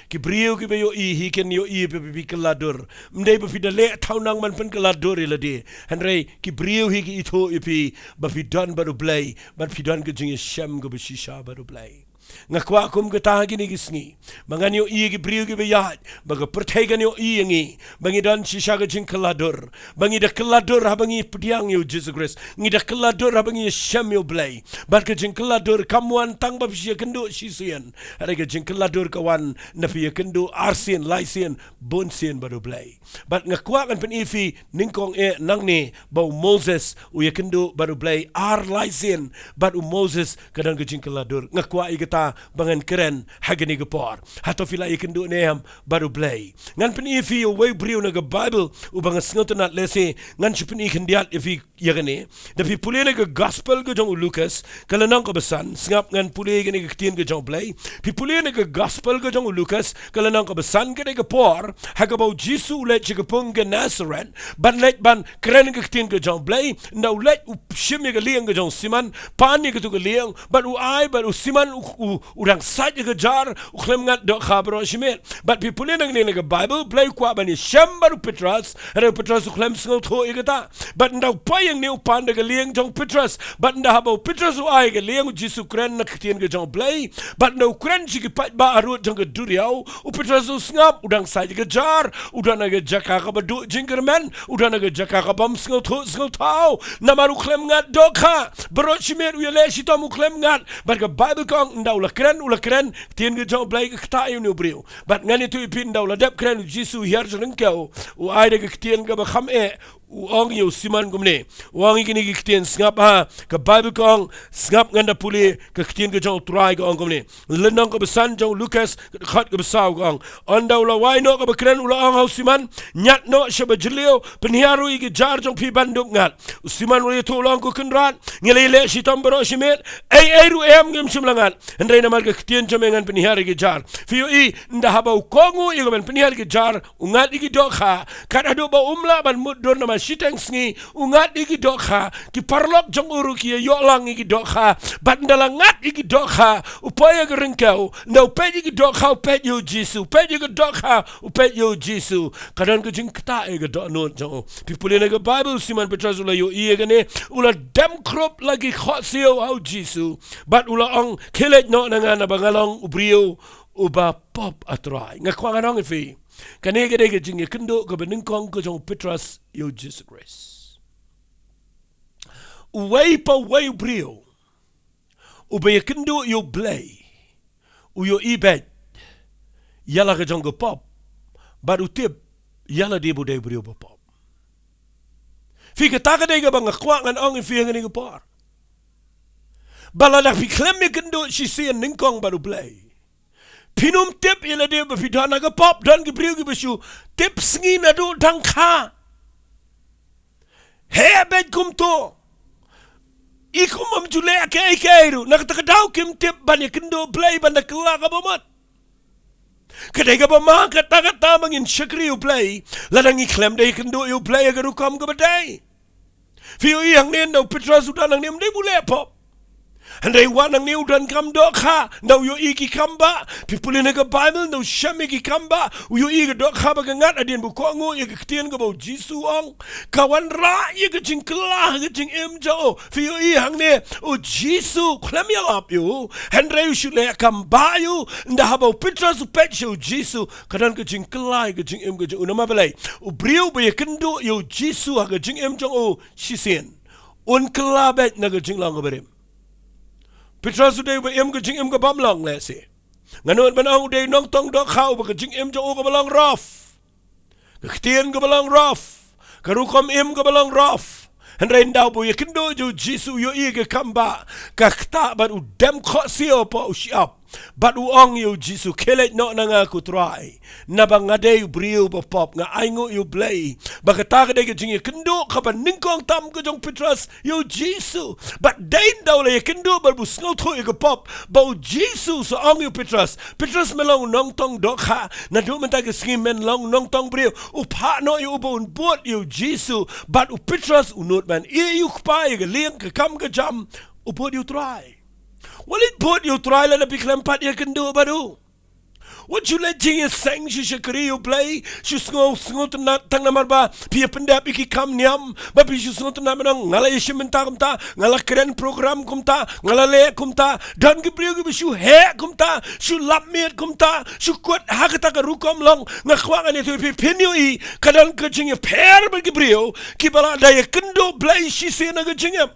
Ki briew kiba ïohi hi kin ïohi ba phi kylla dur. Ym dei ba phi da leh thaw nang ban pynkylla dur ïa lade. Hynrei ki briew hi ki ithuh ïa phi ba phi don bad U Blei, bad phi don ka jingïashem kaba shisha bad U Blei. Nga kwah kum kata ha kine ki sngi ba ngan ïohi ïa ki briew kiba ïaid, ba ka pyrthei kan ïohi ïa ngi ba ngi don shisha ka jingkylla dur, ba ngi da kylla dur haba ngi pdiang ïa u Jisu Khrist, ngi da kylla dur haba ngi ïashem ïa U Blei. Bad ka jingkylla dur kam wan tang ba phi ïakynduh shisien. Hynrei ka jingkylla dur ka wan na phi ïakynduh arsien, laisien, bunsien bad U Blei. Bad nga kwah ngan pyni ïa phi nyngkong eh nangne ba u Moses u ïakynduh bad U Blei ar laisien, bad u Moses ka don ka jingkylla dur. Nga kwah ïa kata ba ngan kren ha kane ka por. Hato phi la ïakynduh ne em bad U Blei? Ngan pyni ïa phi ïa uwei u briew na ka Baibl uba nga sngewtynnad lehse ngan shu pyni khyndiat ïa phi ïa kane. Da phi pule na ka Gospel ka jong u Lukas, ka lynnong kaba san, sngap ngan pule ïa kane ka ktien ka jong U Blei. Phi pule na ka Gospel ka jong u Lukas, ka lynnong kaba san, ka dei ka por ha kaba u Jisu u leit sha ka pung Gennesaret ban leit ban kren ka ktien ka jong U Blei. Ynda u leit u shim ïa ka lieng ka jong u Simon, pan ïa katu ka lieng, bad u ai bad u Simon u, u, u dang sait ïa ka jar, u khlem ngat dohkha baroh shi miet. Bad phi pule nangne na ka Baibl, U Blei u kwah ban ïashem bad u Petros, hynrei u Petros u khlem sngewthuh ïa kata. Bad ynda u poi hangne u pan da ka lieng jong u Petros, bad ynda haba u Petros u ai ka lieng, u Jisu u kren na ka ktien ka jong U Blei, bad ynda u kren sha ki paidbah harud jong ka duriaw, u Petros u sngap, u dang sait ïa ka jar, u don ha ka jaka kaba duh jingkyrmen, u don ha ka jaka kabym sngewthuh sngewthaw, namar u khlem ngat dohkha baroh shi miet, u ïaleh shitom u khlem ngat. Bad ka Baibl ka ong ynda u la kren, u la kren ktien ka jong U Blei ka ktah ïa une u briew. Bad ngan ïathuh ïa phi, ynda u la dep kren, u Jisu u hiar jingryngkew, u ai da ka ktien kaba kham eh, u ong ïa u Simon kumne, u ong ïa kine ki ktien, sngap ha, ka Baibl ka ong, sngap ngan da pule ka ktien ka jong U Trai, ka ong kumne. Lynnong kaba san jong u Lukas, ka dkhot kaba saw, ka ong, ynda u la wai noh kaba kren u la ong ha u Simon, ñiad noh sha ba jylliew, pynhiar ruh ïa ki jar jong phi ban dup ngat. U Simon u la ïathuh u la ong, ko Kynrad, ngi la ïaleh shitom baroh shi miet, ei ei ruh em ngim shym la ngat, hynrei namar ka ktien jong me ngan pynhiar ïa ki jar. Phi ïohi, ynda haba u kohnguh ïa ka ban pynhiar ïa ki jar, u ngat ïa ki dohkha, kat haduh ba um lah ban mutdur namar shiteng sngi, u ngat ïa ki dohkha, ki paralok jong u ruh ki ïa ïoh lang ïa ki dohkha, bad ynda la ngat ïa ki dohkha, u poi ha ka ryngkew, ynda u peit ïa ki dohkha, u peit ïa u Jisu, u peit ïa ki dohkha, u peit ïa u Jisu. Ka don ka jingktah ïa ka dohnud jong u. Phi pule na ka Baibl, u Simon Petros u la ïohi ïa kane, u la dem khrup la ki khohsiew ha u Jisu, bad u la ong, khie leit noh na nga naba nga long u briew uba pop, ah Trai. Nga kwah ngan ong ïa phi, kane ka dei ka jingïakynduh kaba nyngkong ka jong u Petros ïa u Jisu Khrist. Uwei pa uwei u briew uba ïakynduh ïa U Blei u ïohi beit ïa la ka jong ka pop, bad u tip ïa lade ba u dei u briew ba pop. Phi, kata ka dei kaba nga kwah ngan ong ïa phi ha kane ka por, ba lada phi khlem ïakynduh shisien nyngkong bad U Blei, phin ym tip ïa lade ba phi don ha ka pop. Don ki briew kiba shu tip sngi naduh dang kha. Heh beit kumto. I kum bym ju leh kaei kaei ruh. Na kata ka daw kim tip ban ïakynduh U Blei ban da kylla kaba mut. Ka dei kaba ma kata kata ba ngin shakri U Blei, lada ngi khlem da ïakynduh ïa U Blei ha ka rukom kaba dei. Phi ïohi hangne, ynda u Petros u don hangne, um dei ba u leh pop. Hynrei wat hangne u donkam dohkha, ynda u ïohi ki kambah. Phi pule na ka Baibl, ynda u shem ïa ki kambah, u ïohi ka dohkha ba ka ngat hadien ba u kohnguh ïa ka ktien kaba u Jisu u ong. Ka wanrah ïa ka jingkylla ha ka jingim jong u. Phi ïohi hangne, u Jisu u khlem ïalap ïa u, hynrei u shu leh kambah ïa u. Ynda haba u Petros u peit sha u Jisu, ka don ka jingkylla ïa ka jingim ka jong u. Namar balei? U briew ba ïakynduh ïa u Jisu ha ka jingim jong u shisien, un kylla beit na ka jinglong kaba rim. Petros u dei uba im ka jingim kabym long lehse. Nga nud ban ong u dei u nongtong dohkha uba ka jingim jong u kaba long rough. Ka ktien kaba long rough. Ka rukom im kaba long rough. Hynrei ynda uba u ïakynduh ïa u Jisu u ïohi ka kambah, ka ktah bad u dem khohsiew hapoh u shyiap. Bad u ong ïa u Jisu, khie leit noh na nga ko Trai. Naba nga dei u briew ba pop, nga ainguh ïa U Blei. Ba kata ka dei ka jingïakynduh kaba nyngkong tam ka jong u Petros ïa u Jisu. Bad dei ynda u la ïakynduh bad ba u sngewthuh ïa ka pop, ba u Jisu u sa ong ïa u Petros, Petros, me long u nongtong dohkha. Naduh mynta ka sngi men long u nongtong briew. U phah noh ïa u ba un bud ïa u Jisu. Bad u Petros u nud ban ïeh ïa u kpa, ïa ka lieng, ka kam ka jam, u bud ïa u Trai. Wat leit bud ïa u Trai lada phi khlem pat ïakynduh bad u. Wat shu leit jingïaseng, shu shakri ïa U Blei, shu sngew, sngewtynnad tang namar ba phi ïa pyndep ïa ki kam niam, ba phi shu sngewtynnad ban ong, nga la ïashim bynta kumta, nga la kren program kumta, nga la leh kumta. Don ki briew kiba shu heh kumta, shu lap miet kumta, shu kut ha kata ka rukom long. Nga kwah ngan ïathuh ïa phi, phin ïohi, ka don ka jingïapher bad ki briew kiba la da ïakynduh Blei shisien ha ka jingim.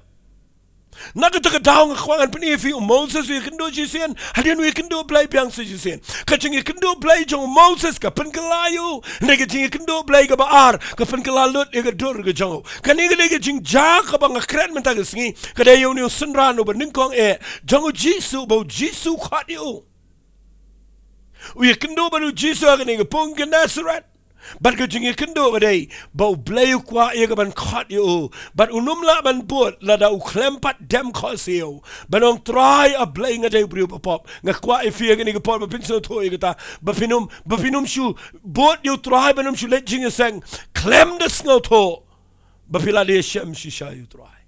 Na kata ka daw nga kwah ngan pyni ïa phi, u Moses u ïakynduh shisien, hadien u ïakynduh Blei biang sa shisien. Ka jingïakynduh Blei jong u Moses ka pynkylla ïa u, hynrei ka jingïakynduh Blei kaba ar ka pynkylla lut ïa ka dur ka jong u. Kane ka dei ka jingjia kaba nga kren mynta ka sngi, ka dei ïa une u synran uba nyngkong eh jong u Jisu, ba u Jisu u khot ïa u. U ïakynduh bad u Jisu ha kane ka pung Gennesaret. Bad ka jingïakynduh ka dei ba u Blei u kwah ïa ka ban khot ïa u. Bad um lah ban bud lada u khlem pat dem khohsiew ban ong, Trai, A Blei, nga dei u briew bapop. Nga kwah ïa phi ha kane ka por ba phin sngewthuh ïa kata, ba phin ym, ba phin ym shu bud ïa u Trai, ba phin ym shu leit jingïaseng khlem da sngewthuh ba phi la dei shem shisha ïa u Trai.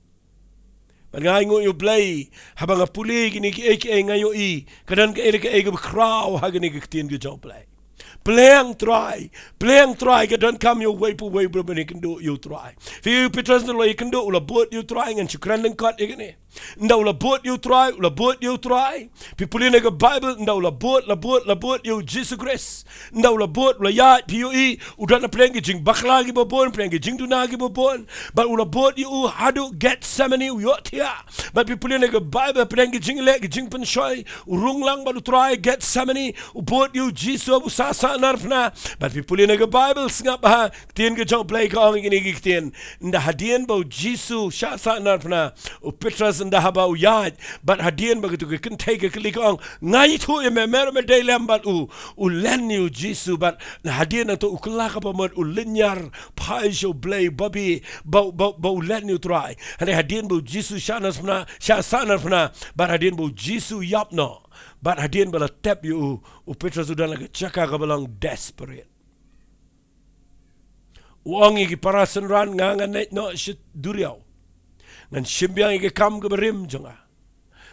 Bad nga ainguh ïa u Blei, haba nga pule kine kiei kiei nga ïohi ka don kaei kaei kaba khraw ha kane ka ktien ka jong u Blei. Pleng Trai, pleng Trai, ka donkam ïa uwei pa uwei ba ïakynduh ïa u Trai. Phi ïohi u Petros ynda u la ïakynduh, u la bud ïa u Trai, ngan shu kren lyngkot ïa kane. Ynda u la bud ïa u Trai, u la bud ïa u Trai. Phi pule na ka Baibl, ynda u la bud, la bud, la bud ïa u Jisu Khrist. Ynda u la bud, u la ïaid, phi ïohi, u don hapdeng ki jingbakla kiba bun, hapdeng ki jingduna kiba bun. Bad u la bud ïa u haduh Gethsemane, u ïohthiah. Bad phi pule na ka Baibl, hapdeng ki jingleh, ki jingpynshoi, u rung lang bad u Trai Gethsemane, u bud ïa u Jisu, u sah sahnarphna. Bad phi pule na ka Baibl, sngap ha ktien ka jong u Blei ka ong ïa kine ki ktien. Ynda hadien ba u Jisu u sah sahnarphna, u Petros ynda haba u ïaid, bad hadien ba katu ka kynthei ka kylli ka ong, nga ithuh ïa me, me ruh me dei lem bad u, u len ïa u Jisu, bad hadien hangto u kylla ka bamut, u lynñiar phai sha u Blei, babe, ba, ba, ba u len ïa u Trai. Hynrei hadien ba u Jisu u sah narphna, sah sahnarphna, bad hadien ba u Jisu u ïap noh, bad hadien ba la tep ïa u, u Petros u don ha ka jaka kaba long desperate. U ong ïa ki para synran, nga ngan leit noh sha duriaw. Ngan shim biang ïa ka kam kaba rim jong nga.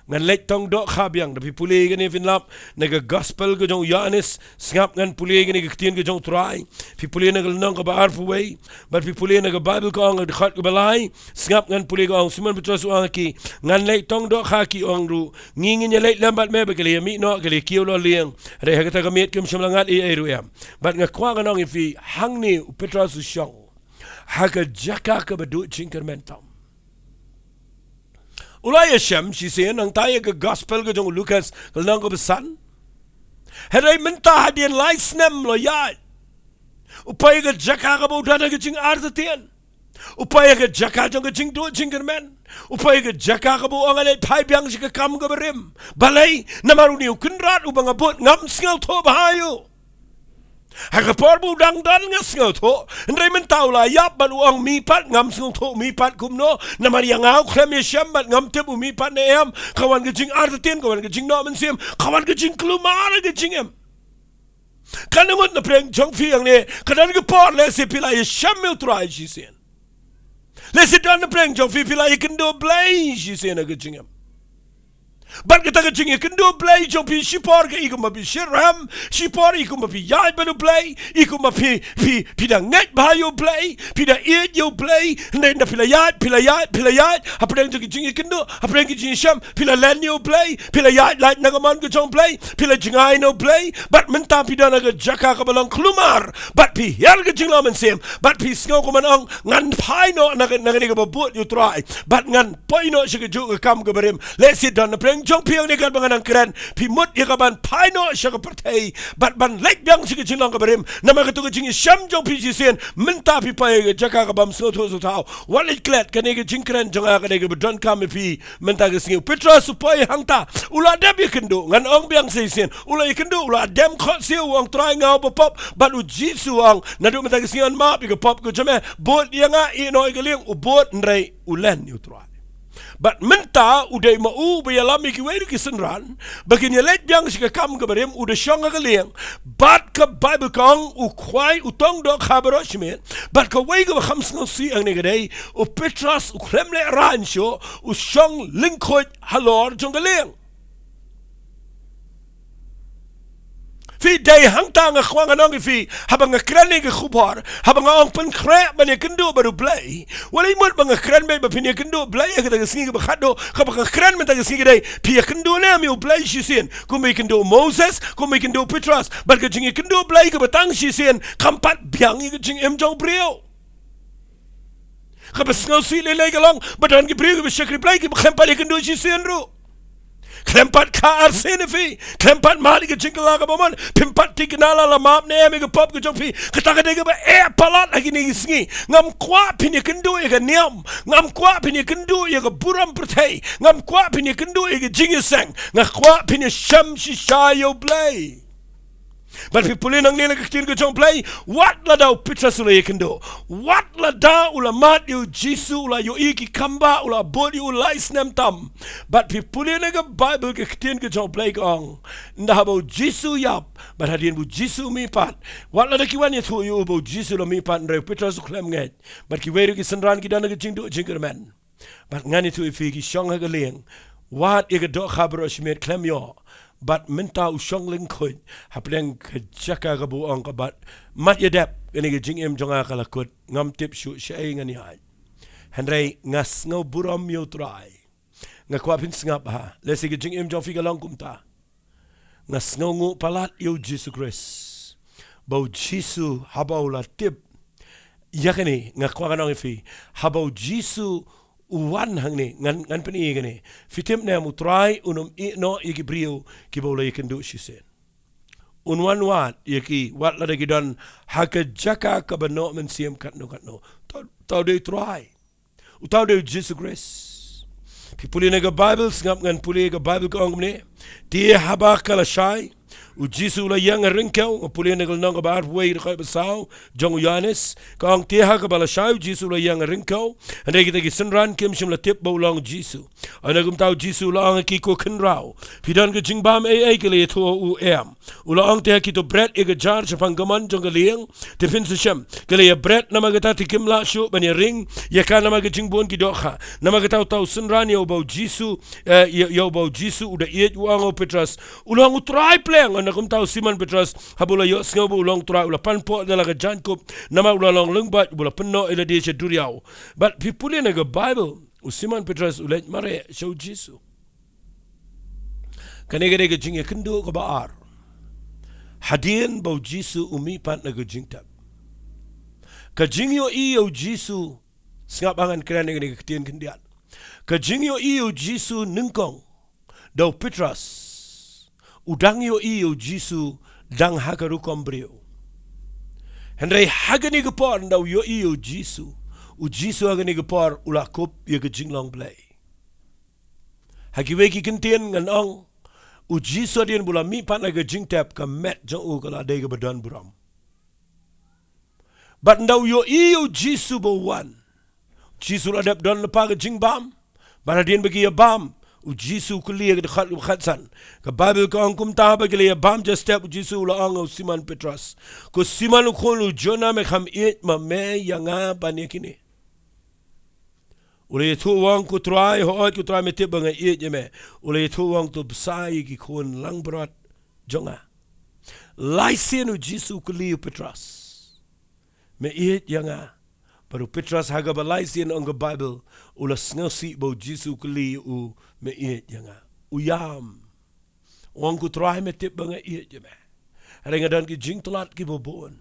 Ngan leit tong dohkha biang. Da phi pule ïa kane, phin lap na ka gospel ka jong u Ïoannis, sngap, ngan pule ïa kane ka ktien ka jong u Trai. Phi pule na ka lynnong kaba arphew wei, bad phi pule na ka Baibl ka ong ha ka dkhot kaba lai, sngap, ngan pule, ka ong, Simon Petros u ong ha ki, ngan leit tong dohkha, ki ong ruh, ngi ngin ïaleit lem bad me. Bad ki la ïamih noh, ki la ïakiew la lieng. Hynrei ha kata ka miet kim shym la ngat ei ei ruh em. Bad nga kwah ngan ong ïa phi, hangne u Petros u shong ha ka jaka kaba duh jingkyrmen tam. U la ïashem shisien, nangta ïa ka gospel ka jong u Lukas ka lynnong kaba san. Hynrei mynta hadien lai snem u la ïaid, u poi ha ka jaka kaba u don ha ka jingartatien. U poi ha ka jaka jong ka jingduh jingkyrmen. U poi ha ka jaka kaba u ong, nga leit phai biang sha ka kam kaba rim. Balei? Namar une u Kynrad uba nga bud ngam sngewthuh bha ïa u. Ha ka por ba u dang don nga sngewthuh. Hynrei mynta u la ïap bad u ong, mih pat, ngam sngewthuh mih pat kumno. Namar ïa nga u khlem ïashem bad ngam tip u mih pat ne em. Ka wan ka jingartatien, ka wan ka jingnoh mynsiem, ka wan ka jingkulmar ha ka jingim. Kan ngut na pdeng jong phi hangne, ka don ka por lehse phi la ïashem ïa u Trai shisien. Lehse don na pdeng jong phi, phi la ïakynduh Blei shisien ha ka jingim. Bad kata ka jingïakynduh Blei jong phi, shipor ka i kumba phi shitrhem, shipor i kumba phi ïaid bad u Blei, i kumba phi, phi, phi da ngeit bha ïa u Blei, phi da ïeit ïa u Blei. Hynrei ynda phi la ïaid, phi la ïaid, phi la ïaid hapdeng jong ka jingïakynduh, hapdeng ka jingïashem, phi la len ïa u Blei, phi la ïaid lait na ka mon ka jong u Blei, phi la jngai na u Blei. Bad mynta phi don ha ka jaka kaba long kulmar, bad phi hiar ka jinglong mynsiem, bad phi sngew kumno, ngan phai noh na ka, na kane kaba bud ïa u Trai, bad ngan poi noh sha kajuh ka kam kaba rim. Lehse don na pdeng jong phi hangne, katba nga nang kren, phi mut ïa ka ban phai noh sha ka pyrthei bad ban leit biang sha ka jinglong kaba rim. Namar katu ka jingïashem jong phi shisien, mynta phi poi ha ka jaka kabym sngewthuh sngewthaw. Wat leit klet, kane ka jingkren jong nga ka dei kaba donkam ïa phi mynta ka sngi. U Petros u poi hangta, u la dep ïakynduh, ngan ong biang sa shisien, u la ïakynduh, u la dem khohsiew, u ong, Trai, nga u bapop. Bad u Jisu u ong, naduh mynta ka sngi ngan map ïa ka pop ka jong me. Bud ïa nga, ïeh noh ïa ka lieng. U bud, hynrei u len ïa u Trai. Bad mynta u dei ma u ba ïalam ïa kiwei ruh ki synran ba kin ïaleit biang sha ka kam kaba rim. U da shong ha ka lieng. Bad ka Baibl ka ong, u khwai, u tong dohkha baroh shi miet. Bad kawei kaba kham sngewsih hangne ka dei, u Petros u khlem lehraiñ shuh, u shong lyngkhuid halor jong ka lieng. Phi, dei hangta nga kwah ngan ong ïa phi, haba nga kren ïa ka khubor, haba nga ong pynkhreh ban ïakynduh bad u Blei, wat leit mut ba nga kren beit ba phin ïakynduh Blei ha kata ka sngi kaba khatduh. Kaba nga kren mynta ka sngi ka dei, phi ïakynduh ne em ïa u Blei shisien, kumba ïakynduh u Moses, kumba ïakynduh u Petros? Bad ka jingïakynduh Blei kaba tang shisien kam pat biang ïa ka jingim jong u briew. Kaba sngewsih lei lei ka long ba don ki briew kiba shakri Blei kiba khlem pat ïakynduh shisien ruh. Khlem pat kha arsien ïa phi, khlem pat mad ïa ka jingkylla kaba mon, phim pat thikna la la map ne em ïa ka pop ka jong phi. Kata ka dei kaba eh palat ha kine ki sngi. Ngam kwah phin ïakynduh ïa ka niam, ngam kwah phin ïakynduh ïa ka burom pyrthei, ngam kwah phin ïakynduh ïa ka jingïaseng, nga kwah phin ïashem shisha ïa U Blei. Bad phi pule nangne na ka ktien ka jong U Blei, wat lada u Petros u la ïakynduh, wat lada u la mad ïa U Jisu, u la ïohi ki kamba, u la bud ïa u lai snem tam. Bad phi pule na ka Baibl ka ktien ka jong U Blei ka ong, ynda haba U Jisu u ïap, bad hadien ba U Jisu u mihpat, wat lada ki wan ïathuh ïa u ba U Jisu u la mihpat, hynrei u Petros u khlem ngeit. Bad kiwei ruh ki synran ki don ha ka jingduh jingkyrmen. Bad ngan ïathuh ïa phi, ki shong ha ka lieng, wad ïa ka dohkha baroh shi miet khlem ïoh. Bad mynta u shong lyngkhuid hapdeng ka jaka kaba u ong ka bad, mat ïa dep, kane ka jingim jong nga ka la kut, ngam tip shuh shaei ngan ïaid. Hynrei nga sngew burom ïa U Trai. Nga kwah phin sngap ha, lehse ka jingim jong phi ka long kumta. Nga sngewnguh palat ïa U Jisu Khrist. Ba U Jisu haba u la tip ïa kane, nga kwah ngan ong ïa phi, haba U Jisu u wan hangne, ngan, ngan pyni ïa kane. Phi tip ne em, U Trai un ym ïehnoh ïa ki briew kiba u la ïakynduh shisien. Un wan wad ïa ki, wat lada ki don ha ka jaka kaba noh mynsiem katno katno. Taw, taw dei U Trai. Uta u dei u Jisu Khrist. Phi pule na ka Baibl, sngap ngan pule ka Baibl ka ong kumne. Te haba ka la shai, u Jisu u la ïeng ha ryngkew, nga pule na ka lynnong kaba arphew wei, dkhot ba saw jong u Ïoannis. Ka ong te ha kaba la shai u Jisu u la ïeng ha ryngkew. Hynrei kita ki synran kim shym la tip ba u long u Jisu. Ynda kumta u Jisu u la ong ha ki, ko khynraw, phi don ka jingbam ei ei? Ki la ïathuh, u em. U la ong te ha ki, to bret ïa ka jar shaphang ka mon jong ka lieng. Te phin sa shem. Ki la ïabret, namar kata te kim lah shuh ban ïaring ïa ka namar ka jingbun ki dohkha. Namar kata uta u synran ïa uba u Jisu, eh, ïa, ïa uba u Jisu u da ïeit u ong ha u Petros, u long u Trai pleng. Ynda kumta u Simon Petros, haba u la ïohsngew ba u long u Trai, u la pan poh da la ka jaiñkup, namar u la long lyngbait, u la pynnoh ïa lade sha duriaw. Bad phi pule na ka Baibl, u Simon Petros u leit mareh sha u Jisu. Kane ka dei ka jingïakynduh kaba ar. Hadien ba u Jisu u mihpat na ka jingtep. Ka jingïohi ïa u Jisu, sngap ba ngan kren ïa kane ka ktien khyndiat. Ka jingïohi ïa u Jisu nyngkong da u Petros, u dang ïohi ïa u Jisu dang ha ka rukom briew. Hynrei ha kane ka por ynda u ïohi ïa u Jisu, u Jisu ha kane ka por u la kup ïa ka jinglong Blei. Ha kiwei ki kyntien ngan ong, u Jisu hadien ba u la mihpat na ka jingtep, ka met jong u ka la dei kaba don burom. Bad ynda u ïohi ïa u Jisu ba u wan, u Jisu u la dep don lypa ka jingbam. Bad hadien ba ki ïabam, u Jisu u kylli ha ka dkhot kaba khatsan. Ka Baibl ka ong kumta, ba ki la ïabam ja step, u Jisu u la ong ha u Simon Petros, ko Simon u khun u Jona, me kham ïeit ma me ïa nga ban ïa kine? U la ïathuh u ong, ko Trai, hooid ko Trai, me tip ba nga ïeit ïa me. U la ïathuh u ong, to bsa ïa ki khun langbrot jong nga. Lai sien u Jisu u kylli u Petros, me ïeit ïa nga? Bad u Petros ha kaba lai sien, ong ka Baibl, u la sngewsih ba u Jisu u kylli ïa u, me ïeit ïa nga? U ïam. U ong, ko Trai, me tip ba nga ïeit ïa me. Hynrei nga don ki jingtlot kiba bun.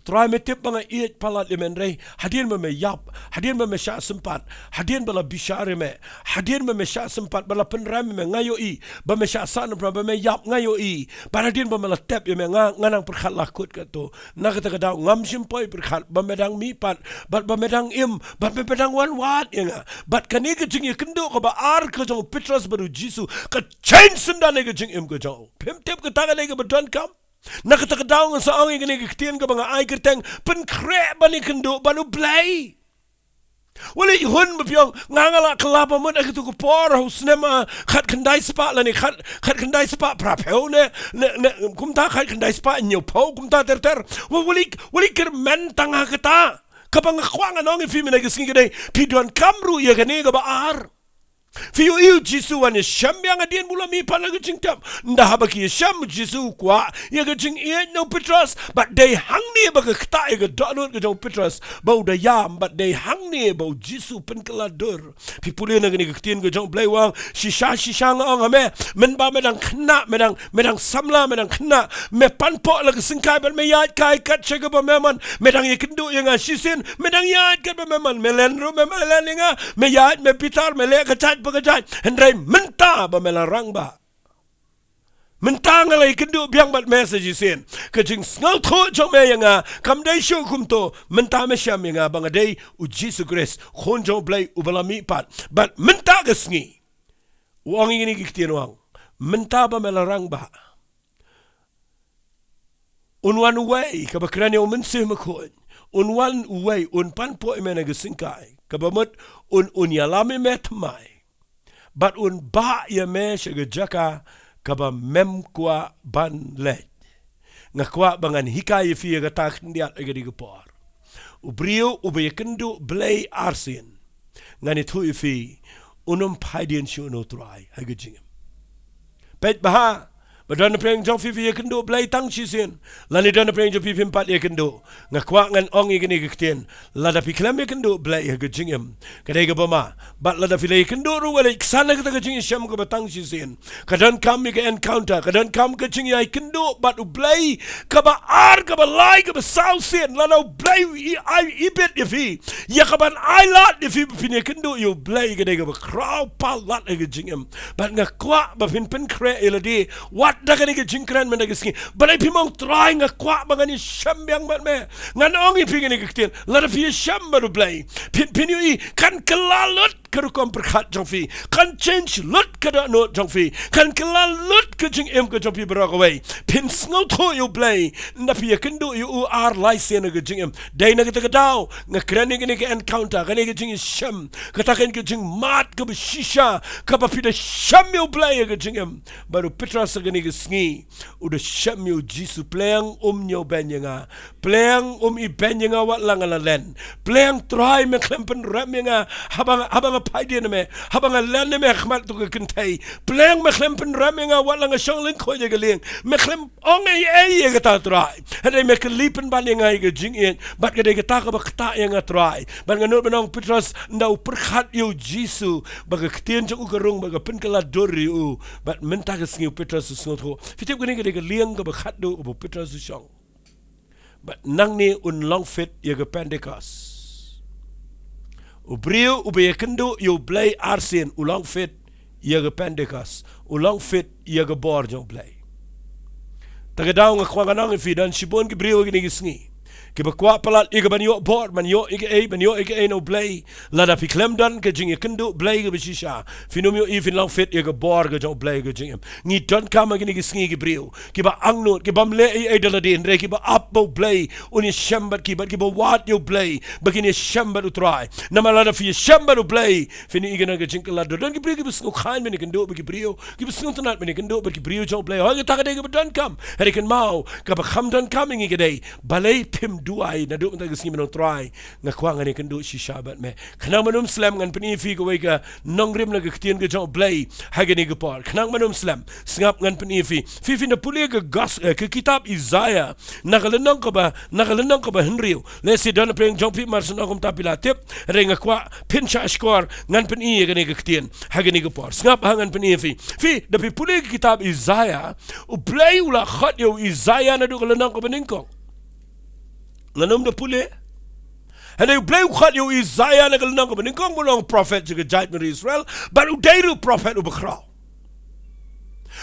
Trai, me tip ba nga ïeit palat ïa me, hynrei hadien ba me ïap, hadien ba me shah sympat, hadien ba la bishar ïa me, hadien ba me shah sympat, ba la pynrem ïa me, nga ïohi, ba me shah sah na pyrthei, ba me ïap, nga ïohi, bad hadien ba me la tep ïa me, nga, nga nang pyrkhat la kut katto. Na kata ka daw ngam shym poi pyrkhat ba me dang mihpat, bad ba me dang im, bad me dang wan wad ïa nga. Bad kane ka jingïakynduh kaba ar ka jong u Petros bad u Jisu ka change syndon ïa ka jingim ka jong u. Phim tip kata ka dei kaba donkam? Na kata ka daw ngan sa ong ïa kane ka ktien kaba nga ai kyrteng, pynkhreh ban ïakynduh bad U Blei. Wali hun ba phi ong, nga nga la kylla ba mut ha katu ka por, ha u snem, ah, khatkhyndai spah lane khat, khatkhyndai spah phraphew ne, ne, ne, kumta khatkhyndai spah hynñiewphew, kumta ter ter. Wa-, wali, wali kyrmen tang ha kata. Kaba nga kwah ngan ong ïa phi mynne ka sngi ka dei, phi donkam ruh ïa kane kaba ar. Phi ïohi u Jisu u wan ïashem biang hadien ba u la mihpat na ka jingtep. Ynda haba ki ïashem u Jisu u kwah ïa ka jingïeit na u Petros. Bad dei hangne ba ka ktah ïa ka dohnud ka jong u Petros ba u da ïam, bad dei hangne ba u Jisu u pynkylla dur. Phi pule na kane ka ktien ka jong u Blei u ong, shisha shisha nga ong ha me, mynba me dang khynnah, me dang, me dang samla, me dang khynnah, me pan pok la ka syngkai bad me ïaid kai kat sha kaba me mon, me dang ïakynduh ïa nga shisien, me dang ïaid kat ba me mon, me len ruh me, me len ïa nga, me ïaid, me bitar, me leh ka jait pa ka jait. Hynrei mynta ba me la rangbah, mynta nga la ïakynduh biang bad me sa shisien. Ka jingsngewthuh jong me ïa nga kam dei shuh kumto. Mynta me shem ïa nga ba nga dei u Jisu Khrist, Khun jong u Blei uba la mihpat. Bad mynta ka sngi u ong ïa kine ki ktien, u ong, mynta ba me la rangbah, un wan uwei kaba kren ïa u Mynsiem Bakhuid. Un wan uwei, un pan pok ïa me na ka syngkai. Kaba mut un, un ïalam ïa me thymmai, bad un bah ïa me sha ka jaka kaba mem kwah ban leit. Nga kwah ba ngan hikai ïa phi ïa kata khyndiat ha kane ka por. U briew uba ïakynduh Blei arsien, ngan ïathuh ïa phi, un ym phai dien shuh na u Trai ha ka jingim. Peit bha, ba don na pdeng jong phi phi ïakynduh Blei tang shisien, lane don na pdeng jong phi phim pat ïakynduh. Nga kwah ngan ong ïa kine ki ktien. Lada phi khlem ïakynduh Blei ha ka jingim, ka dei kaba ma. Bad lada phi la ïakynduh ruh, wat leh ksan na kata ka jingïashem kaba tang shisien. Ka donkam ïa ka encounter, ka donkam ka jingïakynduh bad u Blei kaba ar, kaba lai, kaba saw sien. Lada u Blei u i-, ai ibit ïa phi, ïa kaban ai lad ïa phi ba phin ïakynduh ïa u Blei, ka dei kaba khraw palat ha ka jingim. Bad nga kwah ba phin pynkhreh ïa lade wat da kane ka jingkren mynta ka sngi. Balei phim ong, Trai, nga kwah ba ngan ïashem biang bad me? Ngan ong ïa phi kane ka ktien, lada phi ïashem bad u Blei, phin, phin ïohi, kan kylla lut ka rukom pyrkhat jong phi, kan change lut ka dohnud jong phi, kan kylla lut ka jingim ka jong phi baroh kawei. Phin sngewthuh ïa u Blei ynda phi ïakynduh ïa u ar lai sien ha ka jingim. Dei na kata ka daw nga kren ïa kane ka encounter, kane ka jingïashem, kata kane ka jingmad kaba shisha, kaba phi da shem ïa u Blei ha ka jingim. Bad u Petros ha kane ka sngi u da shem ïa u Jisu, pleng um ñiewbeiñ ïa nga, pleng um ibeiñ ïa nga wat la nga la len. Pleng, Trai, me khlem pynrem ïa nga haba nga, haba nga phai dien na me, haba nga len na me ha khmat tu ka kynthei. Pleng, me khlem pynrem ïa nga wat la nga shong lyngkhuid ïa ka lieng. Me khlem ong ei ei ïa kata, Trai. Hynrei me kylli pynban ïa nga ïa ka jingïeit. Bad ka dei kata kaba ktah ïa nga, Trai. Bad nga nud ban ong, Petros, ynda u pyrkhat ïa u Jisu, ba ka ktien jong u ka rung, ba ka pynkylla dur ïa u. Bad mynta ka sngi u Petros u sngewthuh. Phi tip, kane ka dei ka lieng kaba khatduh kaba u Petros u shong. Bad nangne un long fit ïa ka Pentecost. U briew uba ïakynduh ïa u Blei arsien u long fit ïa ka Pentecost, u long fit ïa ka bor jong u Blei. Ta ka daw nga kwah ngan ong ïa phi, don shibun ki briew ha kine ki sngi kiba kwah palat ïa kaban ïoh bor, ban ïoh ïa kaei, ban ïoh ïa kaei na u Blei. Lada phi khlem don ka jingïakynduh Blei kaba shisha, phin ym ïohi phin long fit ïa ka bor ka jong u Blei ha ka jingim. Ngi donkam ha kine ki sngi ki briew kiba angnud, kibym leh ei ei da lade, hynrei kiba ap ba u Blei un ïashem bad ki, bad kiba wad ïa u Blei ba kin ïashem bad u Trai. Namar lada phi ïashem bad u Blei, phin ïohi ka don ka jingkylla dur. Don ki briew kiba sngewkhlaiñ ban ïakynduh bad ki briew, kiba sngewtynnad ban ïakynduh bad ki briew jong u Blei. Hooid, kata ka dei kaba donkam. Hynrei kynmaw, kaba kham donkam ïa ngi ka dei, balei phim duwai naduh mynta ka sngi ban ong, Trai, nga kwah ngan ïakynduh shisha bad me. Khnang ban ym slem, ngan pyni ïa phi kawei ka nongrim na ka ktien ka jong u Blei ha kane ka por. Khnang ban ym slem, sngap, ngan pyni ïa phi. Phi, phin da pule ka gos-, eh, ka kitab Isaiah, na ka lynnong kaba, na ka lynnong kaba hynriew. Lehse don na pdeng jong phi mar shen ong kumta phi la tip, hynrei nga kwah phin shah shkor, ngan pyni ïa kane ka ktien ha kane ka por. Sngap ha, ngan pyni ïa phi. Phi, da phi pule ka kitab Isaiah, u Blei u la khot ïa u Isaiah naduh ka lynnong kaba nyngkong. Lada phim da pule, hynrei u Blei u khot ïa u Isaiah na ka lynnong kaba nyngkong, u long prophet jong ka jaitbynriew Israel, bad u dei ruh u prophet uba khraw.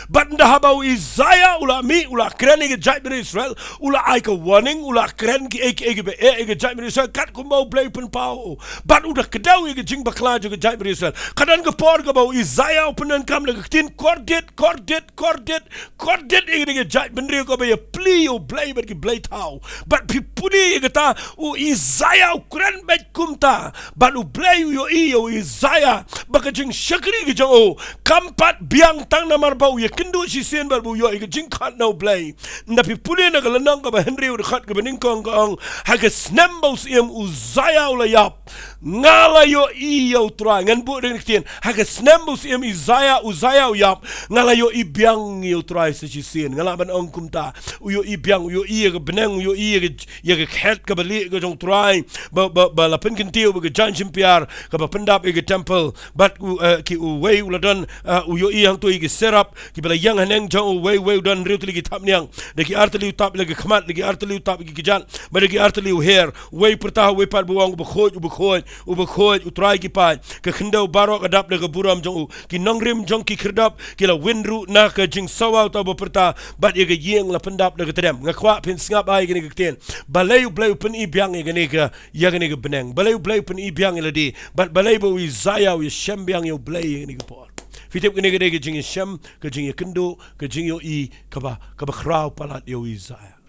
Bad ynda haba u Isaiah u la mih, u la kren ïa ka jaitbynriew Israel, u la ai ka warning, u la kren kiei kiei kiba eh ïa ka jaitbynriew Israel, katkum ba u Blei u pynpaw. Bad u da kdew ïa ka jingbakla jong ka jaitbynriew Israel. Ka don ka por kaba u Isaiah u pyndonkam da ka ktien kordit, kordit, kordit, kordit ïa kane ka jaitbynriew kaba ïapli ïa u Blei bad ki blei thaw. Bad phi pule ïa kata, u Isaiah u kren beit kumta. Bad u Blei u ïohi ïa u Isaiah ba ka jingshakri ka jong u kam pat biang tang namar ba u ïakynduh shisien bad ba u ïoh ïa ka jingkhot na U Blei. Ynda phi pule na ka lynnong kaba hynriew dkhot kaba nyngkong ka ong, ha ka snem ba u Syiem Usaïah u la ïap, nga la ïohi ïa U Trai. Ngan buh da kane ka ktien, ha ka snem ba u Syiem Usaïah, Usaïah u ïap, nga la ïohi biang ïa U Trai sa shisien. Nga lah ban ong kumta, u ïohi biang, u ïohi ïa ka bneng, u ïohi ïa ka, ïa ka khet kaba lieh ka jong U Trai, ba, ba, ba la pynkyntiew bad ka jaiñ shympiar kaba pyndap ïa ka temple. Bad u, eh, ki uwei u la don, eh, u ïohi hangto ïa ki serap kiba la ïeng haneng jong u, uwei, uwei u don hynriew tylli ki thapniang, da ki ar tylli u tap ïa la ka khmat, da ki ar tylli u tap ïa ki kjat, bad da ki ar tylli u her. Uwei u pyrta ha uwei pat bad u ong, U Bakhuid, U Bakhuid, U Bakhuid, U Trai ki paid, ka khyndew baroh ka dap da ka burom jong u. Ki nongrim jong ki khyrdop ki la win ruh na ka jingsawa, uta uba pyrta, bad ïa ka ïing la pyndap da ka tdem. Nga kwah phin sngap ïa kane ka ktien. Balei U Blei u pyni biang ïa kane ka, ïa kane ka bneng? Balei U Blei u pyni biang ïa lade? Bad balei ba u Usaïah u ïashem biang ïa U Blei ïa kane ka por? Phi tip, kane ka dei ka jingïashem, ka jingïakynduh, ka jingïohi kaba, kaba khraw palat ïa u Usaïah.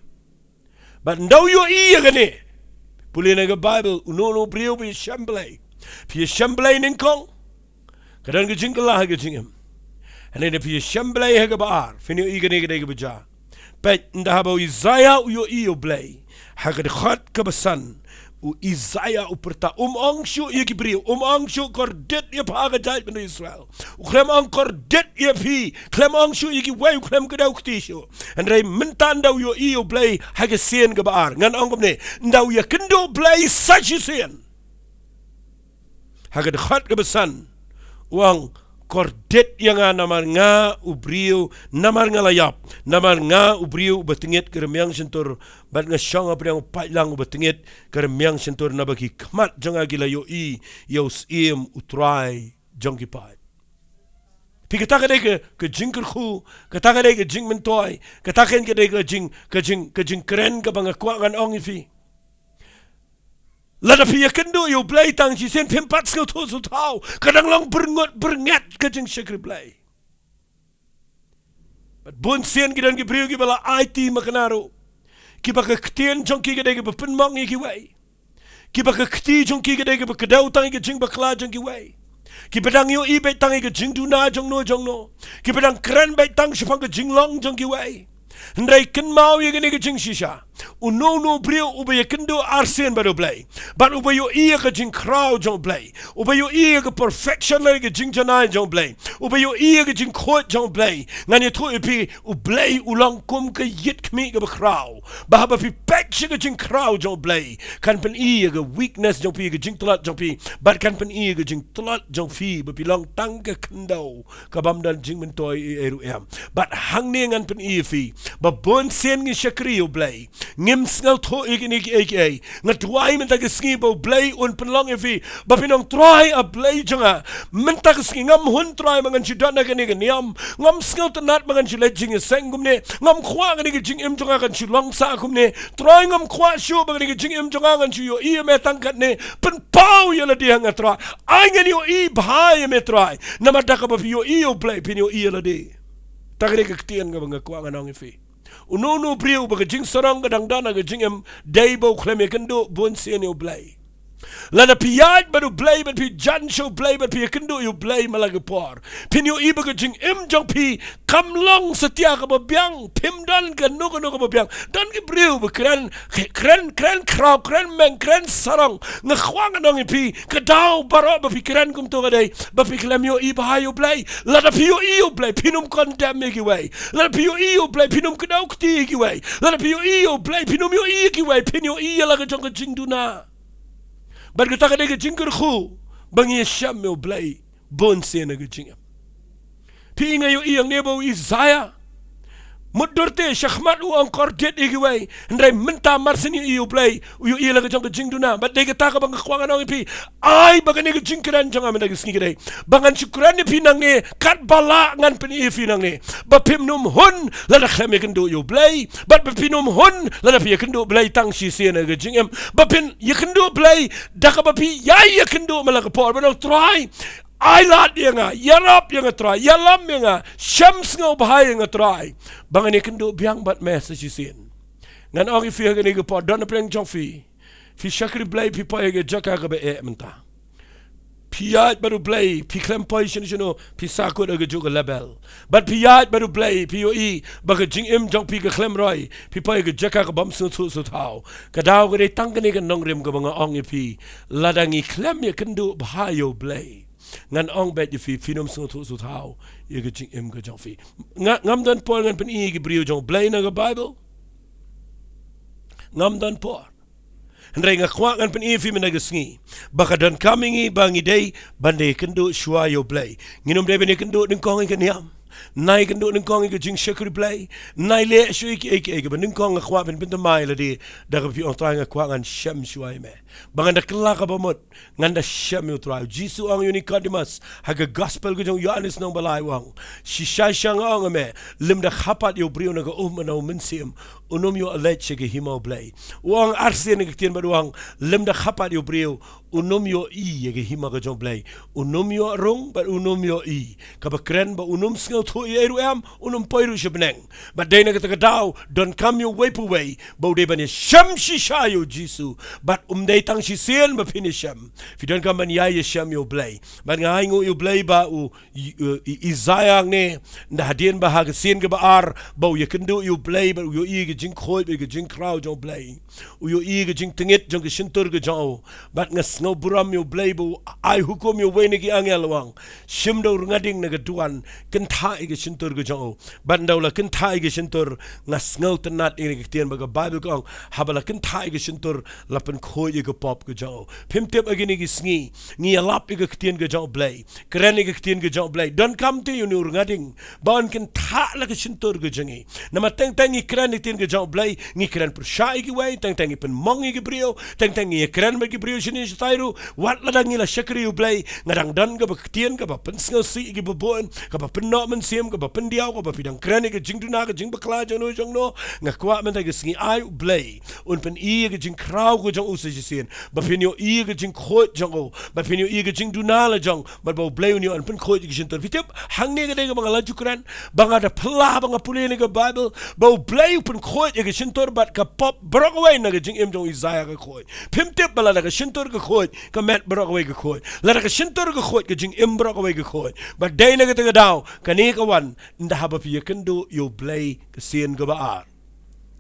Bad ynda u ïohi ïa kane, pule na ka Baibl, uno uno u briew ba ïashem Blei. Phi ïashem Blei nyngkong, ka don ka jingkylla ha ka jingim. Hynrei ynda phi ïashem Blei ha kaba ar, phin ïohi kane ka dei kaba jia. Peit, ynda haba u Usaïah u ïohi ïa U Blei, ha ka dkhot kaba san, u Usaïah u pyrta, um ong shuh ïa ki briew, um ong shuh, kordit ïa pha ka jaitbynriew Israel. U khlem ong kordit ïa phi, khlem ong shuh ïa kiwei, u khlem kdew kti shuh. Hynrei mynta ynda u ïohi ïa U Blei ha ka sien kaba ar, ngan ong kumne, ynda u ïakynduh Blei sa shisien ha ka dkhot kaba san, u ong, kordit ïa nga namar nga u briew, namar nga la ïap, namar nga u briew uba tngit ka rmiang shyntur, bad nga shong hapdeng u paitlang uba tngit ka rmiang shyntur, naba ki khmat jong nga ki la ïohi ïa u Syiem, U Trai jong ki paid. Phi, kata ka dei ka, ka jingkyrkhu, kata ka dei ka jingmyntoi, kata ka dei ka jing, ka jing, ka jingkren kaba nga kwah ngan ong ïa phi. Lada phi ïakynduh ïa U Blei tang shisien, phim pat sngewthuh sngewthaw, ka dang long byrngut byrnget ka jingshakri Blei. Bad bun sien ki don ki briew kiba la aiti makna ruh, kiba ka ktien jong ki ka dei kaba pynmong ïa kiwei, kiba ka kti jong ki ka dei kaba kdew tang ïa ka jingbakla jong kiwei, kiba dang ïohi beit tang ïa ka jingduna jongno jongno, kiba dang kren beit tang shaphang ka jinglong jong kiwei. Hynrei kynmaw ïa kane ka jingshisha, uno uno u briew uba ïakynduh arsien bad U Blei, bad uba ïohi ïa ka jingkhraw jong U Blei, uba ïohi ïa ka perfection lane ka jingjanai jong U Blei, uba ïohi ïa ka jingkhuid jong U Blei, ngan ïathuh ïa phi, U Blei u long kum ka ïit khmih kaba khraw, ba haba phi peit sha ka jingkhraw jong U Blei, kan pyni ïa ka weakness jong phi, ka jingtlot jong phi, bad kan pyni ïa ka jingtlot jong phi, ba phi long tang ka khyndew kabym don jingmyntoi ei ei ruh em. Bad hangne ngan pyni ïa phi, ba bun sien ngi shakri ïa U Blei, ngim sngewthuh ïa kine kiei kiei. Nga duwai mynta ka sngi ba U Blei un pynlong ïa phi, ba phin ong, Trai, A Blei jong nga, mynta ka sngi ngam hun, Trai, ba ngan shu don ha kane ka niam. Ngam sngewtynnat ba ngan shu leit jingïaseng kumne. Ngam kwah kane ka jingim jong nga kan shu long sah kumne. Trai, ngam kwah shuh ba kane ka jingim jong nga ngan shu ïohi ïa me tang katne. Pynpaw ïa lade ha nga, Trai. Ai ngan ïohi bha ïa me, Trai. Namar da kaba phi ïohi ïa U Blei, phin ïohi ïa lade. Kata ka dei ka ktien kaba nga kwah ngan ong ïa phi. Uno uno u briew ba ka jingsarong ka dang don ha ka jingim, dei ba u khlem ïakynduh bun sien ïa U Blei. Lada phi ïaid bad U Blei, bad phi jan sha U Blei, bad phi ïakynduh ïa U Blei man la ka por, phin ïohi ba ka jingim jong phi kam long satia kaba biang, phim don kano kano kaba biang. Don ki briew ba kren, kren, kren khraw, kren meng, kren sarong. Nga kwah ngan ong ïa phi, ka daw baroh ba phi kren kumto ka dei ba phi khlem ïohi bha ïa U Blei. Lada phi ïohi ïa U Blei, phin ym condemn ïa kiwei. Lada phi ïohi ïa U Blei, phin ym kdew kti ïa kiwei. Lada phi ïohi ïa U Blei, phin ym ïohi ïa kiwei, phin ïohi ïa la ka jong ka jingduna. Bad kata ka dei ka jingkyrkhu ba ngi ïashem ïa U Blei bun sien ha ka jingim. Phi, nga ïohi hangne ba u Isaiah, mutdur te shakhmat u ong kordit ïa kiwei, hynrei mynta mar shen ïohi ïa U Blei, u ïohi la ka jong ka jingduna. Bad dei kata kaba nga kwah ngan ong ïa phi, ai ba kane ka jingkren jong nga mynta ka sngi ka dei ba ngan shu kren ïa phi nangne, katba lah ngan pyni ïa phi nangne, ba phim nym hun lada khlem ïakynduh ïa U Blei, bad ba phin nym hun lada phi ïakynduh Blei tang shisien ha ka jingim, ba phin ïakynduh Blei da kaba phi ïai ïakynduh man la ka por, ban ong, Trai, ai lad ïa nga, ïarap ïa nga, Trai, ïalam ïa nga, shem sngewbha ïa nga, Trai, ba ngan ïakynduh biang bad me sa shisien. Ngan ong ïa phi ha kane ka por, don na pdeng jong phi, phi shakri Blei, phi poi ha ka jaka kaba eh mynta. Phi ïaid bad U Blei, phi khlem poi shano shano, phi sahkut ha kajuh ka level. Bad phi ïaid bad U Blei, phi ïohi ba ka jingim jong phi ka khlem roi, phi poi ha ka jaka ka bym sngewthuh sngewthaw. Ka daw ka dei tang kane ka nongrim kaba nga ong ïa phi. Lada ngi khlem ïakynduh bha ïa U Blei, ngan ong beit ïa phi, phin ym sngewthuh sngewthaw ïa ka jingim ka jong phi. Nga, ngam don por ngan pyni ïa ki briew jong U Blei na ka Baibl. Ngam don por. Hynrei nga kwah ngan pyni ïa phi mynta ka sngi ba ka donkam ïa ngi ba ngi dei ban da ïakynduh shuwa ïa U Blei. Ngin ym dei ban ïakynduh nyngkong ïa ka niam, ne ïakynduh nyngkong ïa ka jingshakri Blei, ne leh shuh ïa kiei kiei. Kaba nyngkong nga kwah ban pynthymmai ïa lade da kaba phi ong, Trai, nga kwah ngan shem shuwa ïa me ba ngan da kylla kaba mut, ngan da shem ïa U Trai. U Jisu u ong ïa u Nikodemos ha ka Gospel ka jong u Ïoannis nong ba lai, u ong, shisha shisha nga ong ïa me, lymda kha pat ïa u briew na ka um bad na U Mynsiem, un ym ïoh leit sha ka hima U Blei. U ong arsien ïa ka ktien bad u ong, lymda kha pat ïa u briew, un ym ïohi ïa ka hima ka jong U Blei. Un ym ïoh rung bad un ym ïohi. Kaba kren ba un ym sngewthuh ei ei ruh em, un ym poi ruh sha bneng. Bad dei na kata ka daw, donkam ïa uwei pa uwei ba u dei ban ïashem shisha ïa U Jisu. Bad um dei tang shisien ba phin ïashem. Phi donkam ban ïai ïashem ïa U Blei. Bad nga ainguh ïa U Blei ba u I-, I-, Isaiah hangne, ynda hadien ba ha ka sien kaba ar ba u ïakynduh ïa U Blei bad u ïohi ïa ka jingkhuid bad ka jingkhraw jong U Blei, u ïohi ïa ka jingtngit jong ka shyntur ka jong u. Bad nga sngewburom ïa U Blei ba u ai hukum ïa uwei na ki angel, u ong, shim da u rnga ding na ka duwan, kynthah ïa ka shyntur ka jong u. Bad ynda u la kynthah ïa ka shyntur, nga sngewtynnat ïa ka ktien ba ka Baibl ka ong, haba la kynthah ïa ka shyntur, la pynkhuid ïa ka pop ka jong u. Phim tip, ha kine ki sngi ngi ïalap ïa ka ktien ka jong U Blei, kren ïa ka ktien ka jong U Blei. Donkam te ïa une u rnga ding ba un kynthah la ka shyntur ka jong ngi. Namar teng teng ngi kren ïa ka ktien ka jong U Blei, ngi kren pyrshah ïa kiwei, teng teng ngi pynmong ïa ki briew, teng teng ngi ïakren bad ki briew shane shatai ruh. Wat lada ngi la shakri U Blei, nga dang don kaba ktien kaba pynsngewsih ïa kiba bun, kaba pynnoh mynsiem, kaba pyndiaw, kaba phi dang kren ïa ka jingduna, ka jingbakla jong no jong no. Nga kwah mynta ka sngi, ai U Blei un pyni ïa ka jingkhraw ka jong u sa shisien, ba phin ïohi ïa ka jingkhuid jong u, ba phin ïohi ïa ka jingduna la jong, bad ba U Blei un ïoh ban pynkhuid ïa ka shyntur. Phi tip, hangne ka dei kaba nga la ju kren, ba nga da phylla ba nga pule na ka Baibl, ba U Blei u pynkhuid ïa ka shyntur bad ka pop baroh kawei. Na ka jingim jong u Isaiah ka khuid. Phim tip ba lada ka shyntur ka khuid, ka met baroh kawei ka khuid. Lada ka shyntur ka khuid, ka jingim baroh kawei ka khuid. Bad dei na kata ka daw, kane ka wan ynda haba phi ïakynduh ïa U Blei ka sien kaba ar.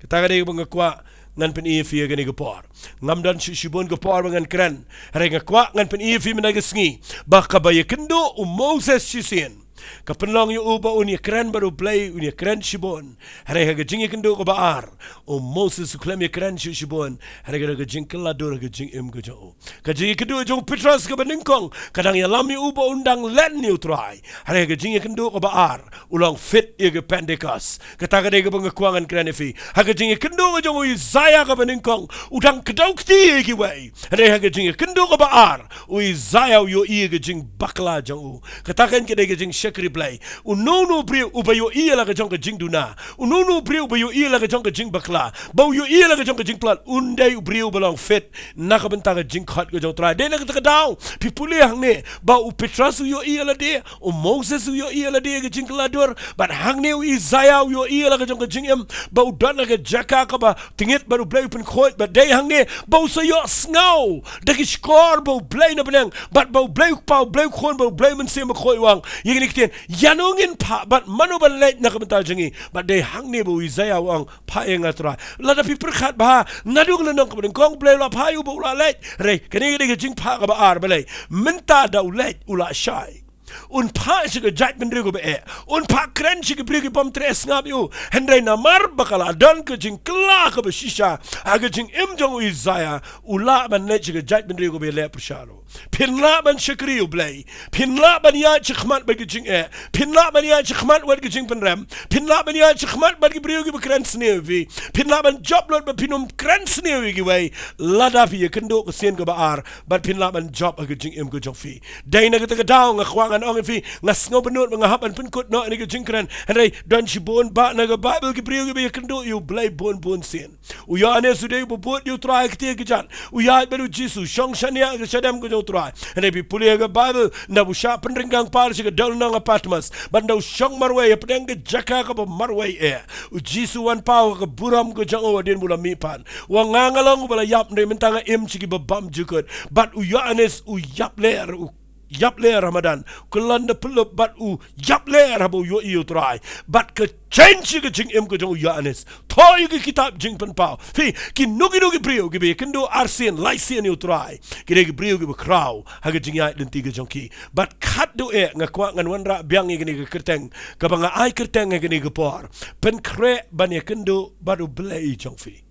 Kata ka dei kaba nga kwah ngan pyni ïa phi ha kane ka por. Ngam don shi-, shibun ka por ba ngan kren. Hynrei nga kwah ngan pyni ïa phi mynta ka sngi ba kaba ïakynduh u Moses shisien, ka pynlong ïa u ba un ïakren bad U Blei, un ïakren shibun. Hynrei ha ka jingïakynduh kaba ar, u Moses u khlem ïakren shuh shibun. Hynrei ka dei ka jingkylla dur ha ka jingim ka jong u. Ka jingïakynduh jong u Petros kaba nyngkong ka dang ïalam ïa u ba un dang len ïa U Trai. Hynrei ha ka jingïakynduh kaba ar, u long fit ïa ka Pentekost. Kata ka dei kaba nga kwah ngan kren ïa phi. Ha ka jingïakynduh ka jong u Isaiah kaba nyngkong, u dang kdew kti ïa kiwei. Hynrei ha ka jingïakynduh kaba ar, u Isaiah u ïohi ïa ka jingbakla jong u. Kata ka dei ka jingshakri Blei. Uno uno u briew uba ïohi ïa la ka jong ka jingduna, uno uno u briew uba ïohi ïa la ka jong ka jingbakla, ba u ïohi ïa la ka jong ka jingtlot, un dei u briew uba long fit na ka bynta ka jingkhot ka jong U Trai. Dei na kata ka daw, phi pule hangne ba u Petros u ïohi ïa lade, u Moses u ïohi ïa lade ha ka jingkylla dur, bad hangne u Isaiah u ïohi ïa la ka jong ka jingim ba u don ha ka jaka kaba tngit bad U Blei u pynkhuid. Bad dei hangne ba u sa ïohsngew da ki shkor ba U Blei na bneng, bad ba U Blei u Kpa, U Blei u Khun bad U Blei u Mynsiem Bakhuid u ong ïa kine ki ktien, ïano ngin phah bad mano ban leit na ka bynta jong ngi? Bad dei hangne ba u Isaiah u ong, phah ïa nga, Trai. Lada phi pyrkhat bha, naduh ka lynnong kaba nyngkong U Blei u la phah ïa u ba u la leit. Hynrei kane ka dei ka jingphah kaba ar. Balei? Mynta da u leit u la shai. Un phah sha ka jaitbynriew kaba eh. Un phah kren sha ki briew ki bym treh sngap ïa u. Hynrei namar ba ka la don ka jingkylla kaba shisha ha ka jingim jong u Isaiah, u lah ban leit sha ka jaitbynriew kaba ïaleh pyrshah ruh. Phin lah ban shakri U Blei. Phin lah ban ïaid shakhmat bad ka jingeh. Phin lah ban ïaid shakhmat bad ka jingpynrem. Phin lah ban ïaid shakhmat bad ki briew kiba kren sniew ïa phi. Phin lah ban jop lut ba phin ym kren sniew ïa kiwei, lada phi ïakynduh ka sien kaba ar. Bad phin lah ban jop ha ka jingim ka jong phi. Dei na kata ka daw nga kwah ngan ong ïa phi, nga sngew bynnud ba nga hap ban pynkut noh ïa kane ka jingkren. Hynrei don shibun bah na ka Baibl ki briew kiba ïakynduh ïa U Blei bun bun sien. U Ïoannis u dei uba bud ïa U Trai ha ka kti ka jat. U ïaid bad U Jisu, shong shaniah ha ka shadem ka jong U Trai. Hynrei phi pule ha ka Baibl, ynda u shah pynryngkang par sha ka dewlynnong ha Patmos, bad ynda u shong marwei hapdeng ka jaka kaba marwei eh, U Jisu u wan paw ha ka burom ka jong u hadien ba u la mihpat. U ong, nga nga long uba la ïap, hynrei mynta nga im sha kiba bym jukut. Bad u Ïoannis u ïap leh, u ïap lyer ha madan, u kyllon da pyllup bad u ïap lyer haba u ïohi ïa u Trai. Bad ka change ïa ka jingim ka jong u Ïoannis. Thoh ïa ka kitab Jingpynpaw. Phi, kino kino ki briew kiba ïakynduh arsien, laisien ïa u Trai, ki dei ki briew kiba khraw ha ka jingïaid lynti ka jong ki. Bad khatduh eh nga kwah ngan wanrah biang ïa kane ka kyrteng kaba nga ai kyrteng ha kane ka por: Pynkhreh ban ïakynduh bad U Blei jong phi.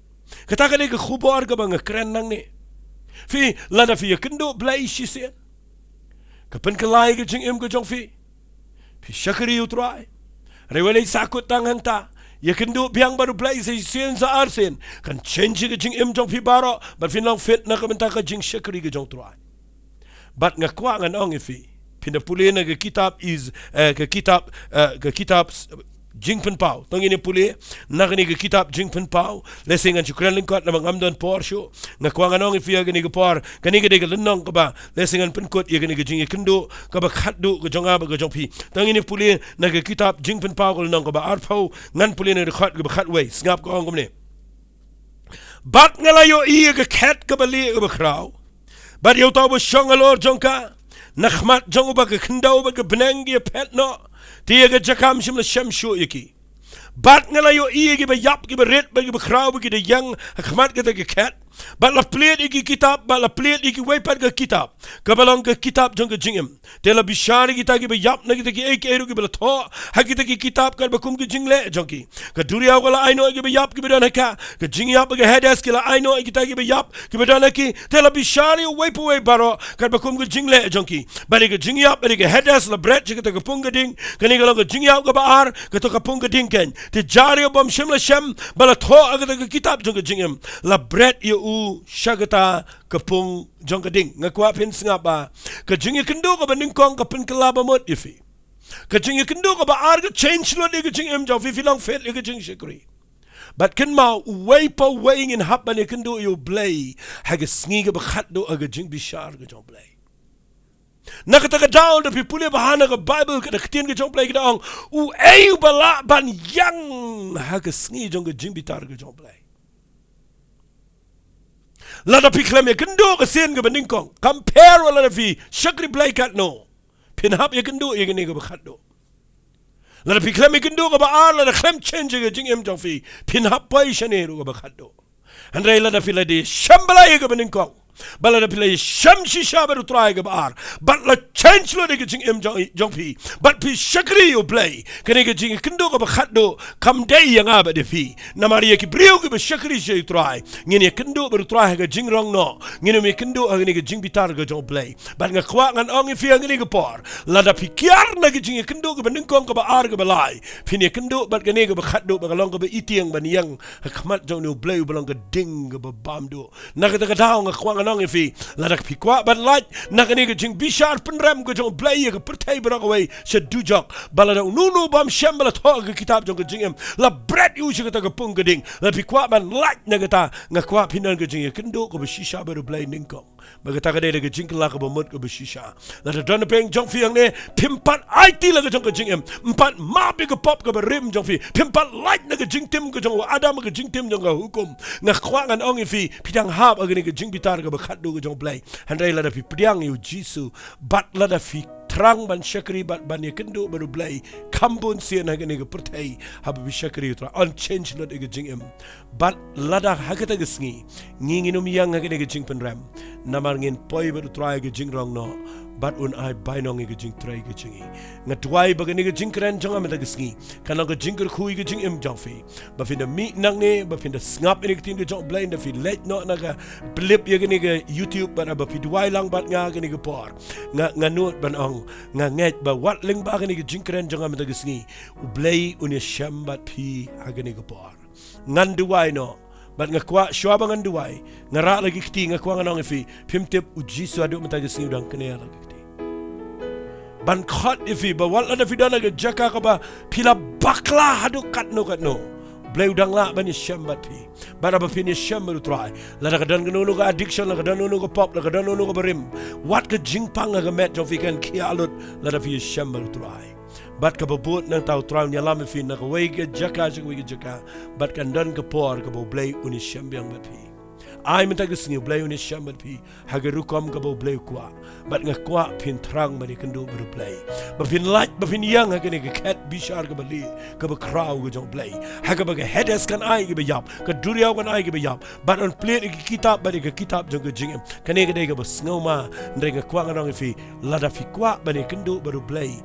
Kata ka dei ka khubor kaba nga kren nangne. Phi, lada phi ïakynduh Blei shisien, ka pynkylla ïa ka jingim ka jong phi. Phi shakri ïa u Trai. Hynrei wat leit sahkut tang hangta. Ïakynduh biang bad U Blei sa shisien sa arsien, kan change ïa ka jingim jong phi baroh, bad phin long fit na ka bynta ka jingshakri ka jong u Trai. Bad nga kwah ngan ong ïa phi, phin da pule na ka kitab Is, eh, ka kitab, eh, ka kitab s-, Jingpynpaw. To ngin ïa pule na kane ka kitab Jingpynpaw. Lehse ngan shu kren lyngkot namar ngam don por shuh. Nga kwah ngan ong ïa phi ha kane ka por, kane ka dei ka lynnong kaba lehse ngan pynkut ïa kane ka jingïakynduh kaba khatduh ka jong nga bad ka jong phi. To ngin ïa pule na ka kitab Jingpynpaw, ka lynnong kaba arphew, ngan pule na ka dkhot kaba khatwei. Sngap, ka ong kumne: Bad nga la ïohi ïa ka khet kaba lieh kaba khraw, bad ïa uta uba shong halor jong ka. Na khmat jong u ba ka khyndew bad ka bneng ki ïaphet noh, te ïa ka jaka ym shym la shem shuh ïa ki. Bad nga la ïohi ïa kiba ïap, kiba rit bad kiba khraw ba ki da ïeng ha khmat kata ka khet. Bad la plied ïa ki kitab, bad la plied ïa kiwei pat ka kitab, kaba long ka kitab jong ka jingim. Te la bishar ïa kita kiba ïap na kita kiei kiei ruh kiba la thoh ha kita ki kitab katba kum ka jingleh jong ki. Ka duriaw ka la ai noh ïa kiba ïap kiba don ha ka. Ka jingïap bad ka Hades ki la ai noh ïa kita kiba ïap kiba don ha ki. Te la bishar ïa uwei pa uwei baroh katba kum ka jingleh jong ki. Bad ïa ka jingïap bad ïa ka Hades la bret sha kata ka pung ka ding. Kane ka long ka jingïap kaba ar, kata ka pung ka ding keiñ. Te jar ïa u bym shym la shem ba la thoh ha kata ka kitab jong ka jingim, la bret ïa u sha kata ka pung jong ka ding. Nga kwah phin sngap ba ka jingïakynduh kaba nyngkong ka pynkylla bamut ïa phi. Ka jingïakynduh kaba ar ka change lut ïa ka jingim jong phi, phi long fit ïa ka jingshakri. Bad kynmaw, uwei pa uwei ngin hap ban ïakynduh ïa U Blei ha ka sngi kaba khatduh ha ka jingbishar ka jong U Blei. Na kata ka daw, da phi pule bha na ka Baibl, ka da ktien ka jong U Blei ka da ong, uei uba lah ban ïeng ha ka sngi jong ka jingbitar ka jong U Blei. Lada phi khlem ïakynduh ka sien kaba nyngkong, compare wat lada phi shakri Blei katno, phin hap ïakynduh ïa kane kaba khatduh. Lada phi khlem ïakynduh kaba ar, lada khlem change ïa ka jingim jong phi, phin hap poi shane ruh kaba khatduh. Hynrei lada phi la dei shem Blei ïa kaba nyngkong, bad lada phi la shem shisha bad U Trai kaba ar, bad la change lut ïa ka jingim jong, jong phi, bad phi shakri ïa U Blei, kane ka jingïakynduh kaba khatduh kam dei ïa nga bad ïa phi. Namar ïa ki briew kiba shakri sha U Trai, ngin ïakynduh bad U Trai ha ka jingrong noh, ngin ym ïakynduh ha kane ka jingbitar ka jong U Blei. Bad nga kwah ngan ong ïa phi ha kane ka por, lada phi kiar na ka jingïakynduh kaba nyngkong, kaba ar, kaba lai, phin ïakynduh bad kane kaba khatduh, ba ka long kaba itiang ban ïeng ha khmat jong une U Blei uba long ka ding kaba bam duh. Na kata ka daw nga kwah ngan ong ïa phi, lada phi kwah ban lait na kane ka jingbishar pynrem ka jong U Blei ïa ka pyrthei baroh kawei sha dujok, ba lada uno uno bym shem ba la thoh ha ka kitab jong ka jingim, la bret ïa u sha kata ka pung ka ding. Lada phi kwah ban lait na kata, nga kwah phin don ka jingïakynduh kaba shisha bad U Blei nyngkong. Ba kata ka dei da ka jingkylla kaba mut kaba shisha. Lada don na pdeng jong phi hangne, phim pat aiti la ka jong ka jingim, ym pat map ïa ka pop kaba rim jong phi, phim pat lait na ka jingtim ka jong u Adam, ka jingtim jong ka hukum, nga kwah ngan ong ïa phi, phi dang hap ha kane ka jingbitar kaba khatduh ka jong U Blei. Hynrei lada phi pdiang ïa U Jisu, bad lada phi thrang ban shakri bad ban ïakynduh bad U Blei kham bun sien ha kane ka pyrthei, haba phi shakri ïa U Trai, yn change lut ïa ka jingim. Bad lada ha kata ka sngi ngi ngin ym ïeng ha kane ka jingpynrem, namar ngin poi bad U Trai ha ka jingrong noh, bad un ai bainong ïa ka jingtrei ka jong ngi. Nga duwai ba kane ka jingkren jong nga mynta ka sngi kan long ka jingkyrkhu ïa ka jingim jong phi, ba phin da mih nangne, ba phin da sngap ïa ka ktien ka jong U Blei, da phi leit noh na ka blip ïa kane ka YouTube, bad ba phi duwai lang bad nga ha kane ka por. Nga, nga nud ban ong, nga ngeit ba wat lyngba kane ka jingkren jong nga mynta ka sngi, U Blei un ïashem bad phi ha kane ka por. Ngan duwai noh. Bad nga kwah, shuwa ba ngan duwai, nga rah la ki kti, nga kwah ngan ong ïa phi, phim tip, U Jisu haduh mynta ka sngi u dang kner la ki kti. Ban khot ïa phi, ba wat lada phi don ha ka jaka kaba phi la bakla haduh katno katno, U Blei u dang lah ban ïashem bad phi. Bad haba phin ïashem bad U Trai, lada ka don kano kano ka addiction, lada ka don kano kano ka pop, lada ka don kano kano kaba rim, wat ka jingpang ha ka met jong phi kan khiah lut lada phi ïashem bad U Trai. Bad kaba bud nangta, U Trai un ïalam ïa phi na kawei ka jaka sha kawei ka jaka. Bad kan don ka por kaba U Blei un ïashem biang bad phi. Ai mynta ka sngi U Blei un ïashem bad phi ha ka rukom kaba U Blei u kwah. Bad nga kwah phin thrang ban ïakynduh bad U Blei, ba phin lait, ba phin ïeng ha kane ka khet bishar kaba lieh, kaba khraw ka jong U Blei, ha kaba ka Hades kan ai kiba ïap, ka duriaw kan ai kiba ïap, bad yn plied ïa ka kitab, bad ïa ka kitab jong ka jingim. Kane ka dei kaba sngewma. Hynrei nga kwah ngan ong ïa phi, lada phi kwah ban ïakynduh bad U Blei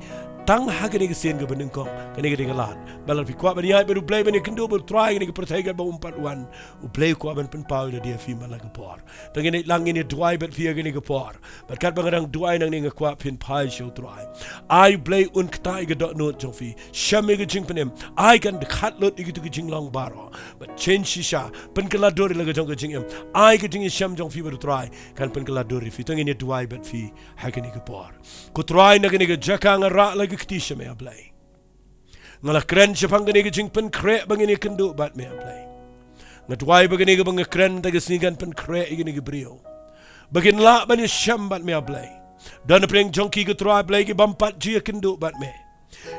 tang ha kane ka sien kaba nyngkong, kane ka dei ka lad. Bad lada phi kwah ban ïaid bad U Blei, ban ïakynduh bad U Trai ha kane ka pyrthei kaba um pat wan, U Blei u kwah ban pynpaw ïa lade ïa phi man la ka por. Te ngin ïaid lang, ngin ïa duwai bad phi ha kane ka por. Bad katba nga dang duwai nangne, nga kwah phin phai sha U Trai. Ai U Blei un ktah ïa ka dohnud jong phi. Shem ïa ka jingpynim. Ai kan dkhot lut ïa kito ki jinglong baroh. Bad chynrang shisha, pynkylla dur ïa la ka jong ka jingim. Ai ka jingïashem jong phi bad U Trai kan pynkylla dur ïa phi. Te ngin ïa duwai bad phi ha kane ka por. Ko Trai, na kane ka jaka nga rah la ka kti sha me, A Blei. Nga la kren shaphang kane ka jingpynkhreh ba ngin ïakynduh bad me, A Blei. Nga duwai ba kane kaba nga kren mynta ka sngi kan pynkhreh ïa kine ki briew, ba kin lah ban ïashem bad me, A Blei. Don napdeng jong ki, ko Trai Blei, ki bym pat ju ïakynduh bad me,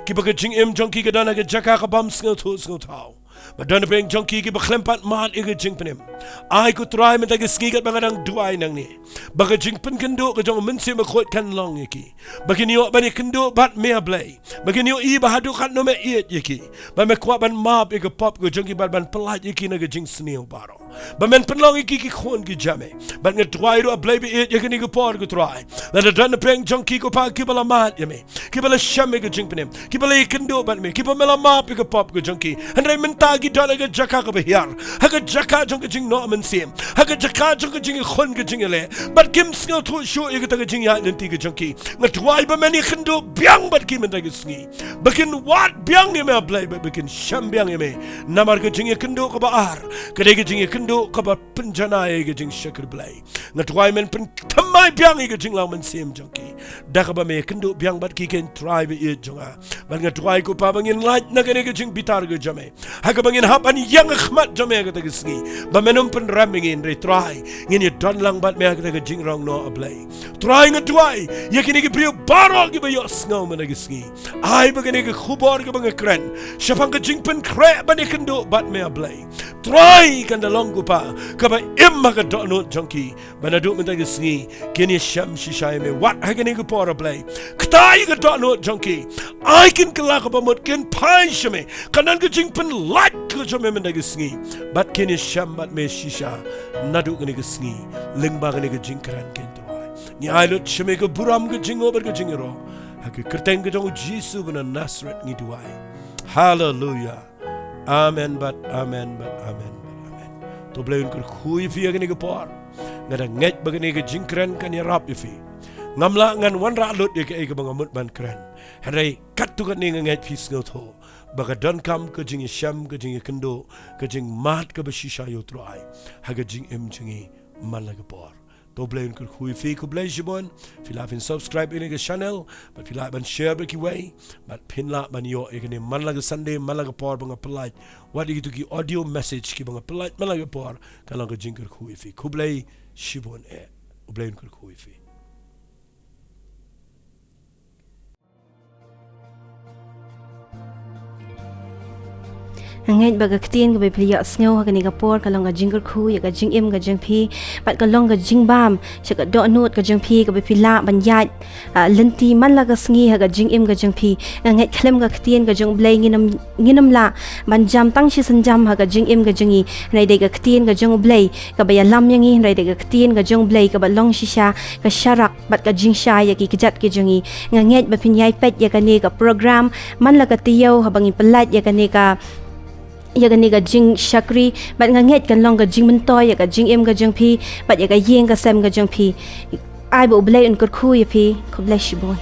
kiba ka jingim jong ki ka don ha ka jaka ka bym sngewthuh sngewthaw. Ba don napdeng jong ki kiba khlem pat mad ïa ka jingpynim. Ai ko Trai, mynta ka sngi katba nga dang duwai nangne, ba ka jingpynkynduh ka jong U Mynsiem Bakhuid kan long ïa ki, ba kin ïoh ban ïakynduh bad me, A Blei. Ba kin ïohi ba haduh katno me ïeit ïa ki, ba me kwah ban map ïa ka pop ka jong ki bad ban pyllait ïa ki na ka jingsniew baroh. Ba men pynlong ïa ki ki khun ki jong me. Bad nga duwai ruh, A Blei ba ïeit, ïa kane ka por, ko Trai, lada don napdeng jong ki, ko Pa, kiba la mad ïa me, kiba la shem ïa ka jingpynim, kiba la ïakynduh bad me, kiba me la map ïa ka pop ka jong ki, hynrei mynta ki don ha ka jaka kaba hiar, ha ka jaka jong ka jingnoh mynsiem, ha ka jaka jong ka jingïakhun ka jingïaleh, bad kim sngewthuh shuh ïa kata ka jingïaid lynti ka jong ki. Nga duwai ba men ïakynduh biang bad ki mynta ka sngi, ba kin wad biang ïa me, A Blei, bad ba kin shem biang ïa me. Namar ka jingïakynduh kaba ar ka dei ka jingïakynduh kaba pynjanai ïa ka jingshakri Blei. Nga duwai men pynthymmai biang ïa ka jinglong mynsiem jong ki, da kaba me ïakynduh biang bad ki, ko Trai ba ïeit jong nga. Bad nga duwai, ko Pa, ba ngin lait na kane ka jingbitar ka jong me, ha kaba ngin hap ban ïeng ha khmat jong me ha kata ka sngi, ba men ym pynrem ïa ngi, hynrei Trai, ngin ïadon lang bad me ha kata ka jingrong noh, A Blei. Trai, nga duwai ïa kine ki briew baroh kiba ïohsngew mynta ka sngi. Ai ba kane ka khubor kaba nga kren shaphang ka jingpynkhreh ban ïakynduh bad me, A Blei, Trai, kan da long, ko Pa, kaba im ha ka dohnud jong ki, ba naduh mynta ka sngi kin ïashem shisha ïa me. Wat ha kane ka por, A Blei, ktah ïa ka dohnud jong ki. Ai kin kylla kaba mut, kin phai sha me. Kan don ka jingpynlait ka jong me mynta ka sngi, bad kin ïashem bad me shisha naduh kane ka sngi lyngba kane ka jingkren, ko Trai. Ngi ai lut sha me ka burom, ka jingngeit bad ka jingïaroh, ha ka kyrteng ka jong U Jisu ba na Nasareth ngi duwai. Haleluya. Amen bad amen bad amen bad amen. To U Blei un kyrkhu ïa phi ha kane ka por. Nga da ngeit ba kane ka jingkren kan ïarap ïa phi. Ngam lah ngan wanrah lut ïa kaei kaba nga mut ban kren, hynrei katto katne nga ngeit phi sngewthuh ba ka donkam ka jingïashem, ka jingïakynduh, ka jingmad kaba shisha ïa U Trai ha ka jingim jong ngi man la ka por. To U Blei un kyrkhu ïa phi. Khublei shibun. Phi lah phin subscribe ïa kane ka channel, bad phi lah ban share bad kiwei, bad phin lah ban ïoh ïa kane man la ka Sunday, man la ka por ba nga pyllait, wat ïa kito ki audio message kiba nga pyllait man la ka por. Kan long ka jingkyrkhu ïa phi. Khublei shibun eh. U Blei un kyrkhu ïa phi. Nga ngeit ba ka ktien kaba phi la ïohsngew ha kane ka por ka long ka jingkyrkhu ïa ka jingim ka jong phi, bad ka long ka jingbam sha ka dohnud ka jong phi, kaba phi lah ban ïaid, ah, lynti man la ka sngi ha ka jingim ka jong phi. Nga ngeit khlem ka ktien ka jong U Blei ngin ym, ngin ym lah ban jam tang shisien jam ha ka jingim ka jong ngi. Hynrei dei ka ktien ka jong U Blei kaba ïalam ïa ngi, hynrei dei ka ktien ka jong U Blei kaba long shisha ka sharak bad ka jingshai ïa ki kjat ki jong ngi. Nga ngeit ba phin ïai peit ïa kane ka program man la ka taïew haba ngi pyllait ïa kane ka, ïa kane ka jingshakri, bad nga ngeit kan long ka jingmyntoi ïa ka jingim ka jong phi bad ïa ka ïing ka sem ka jong phi. Ai ba U Blei un kyrkhu ïa phi. Khublei shibun.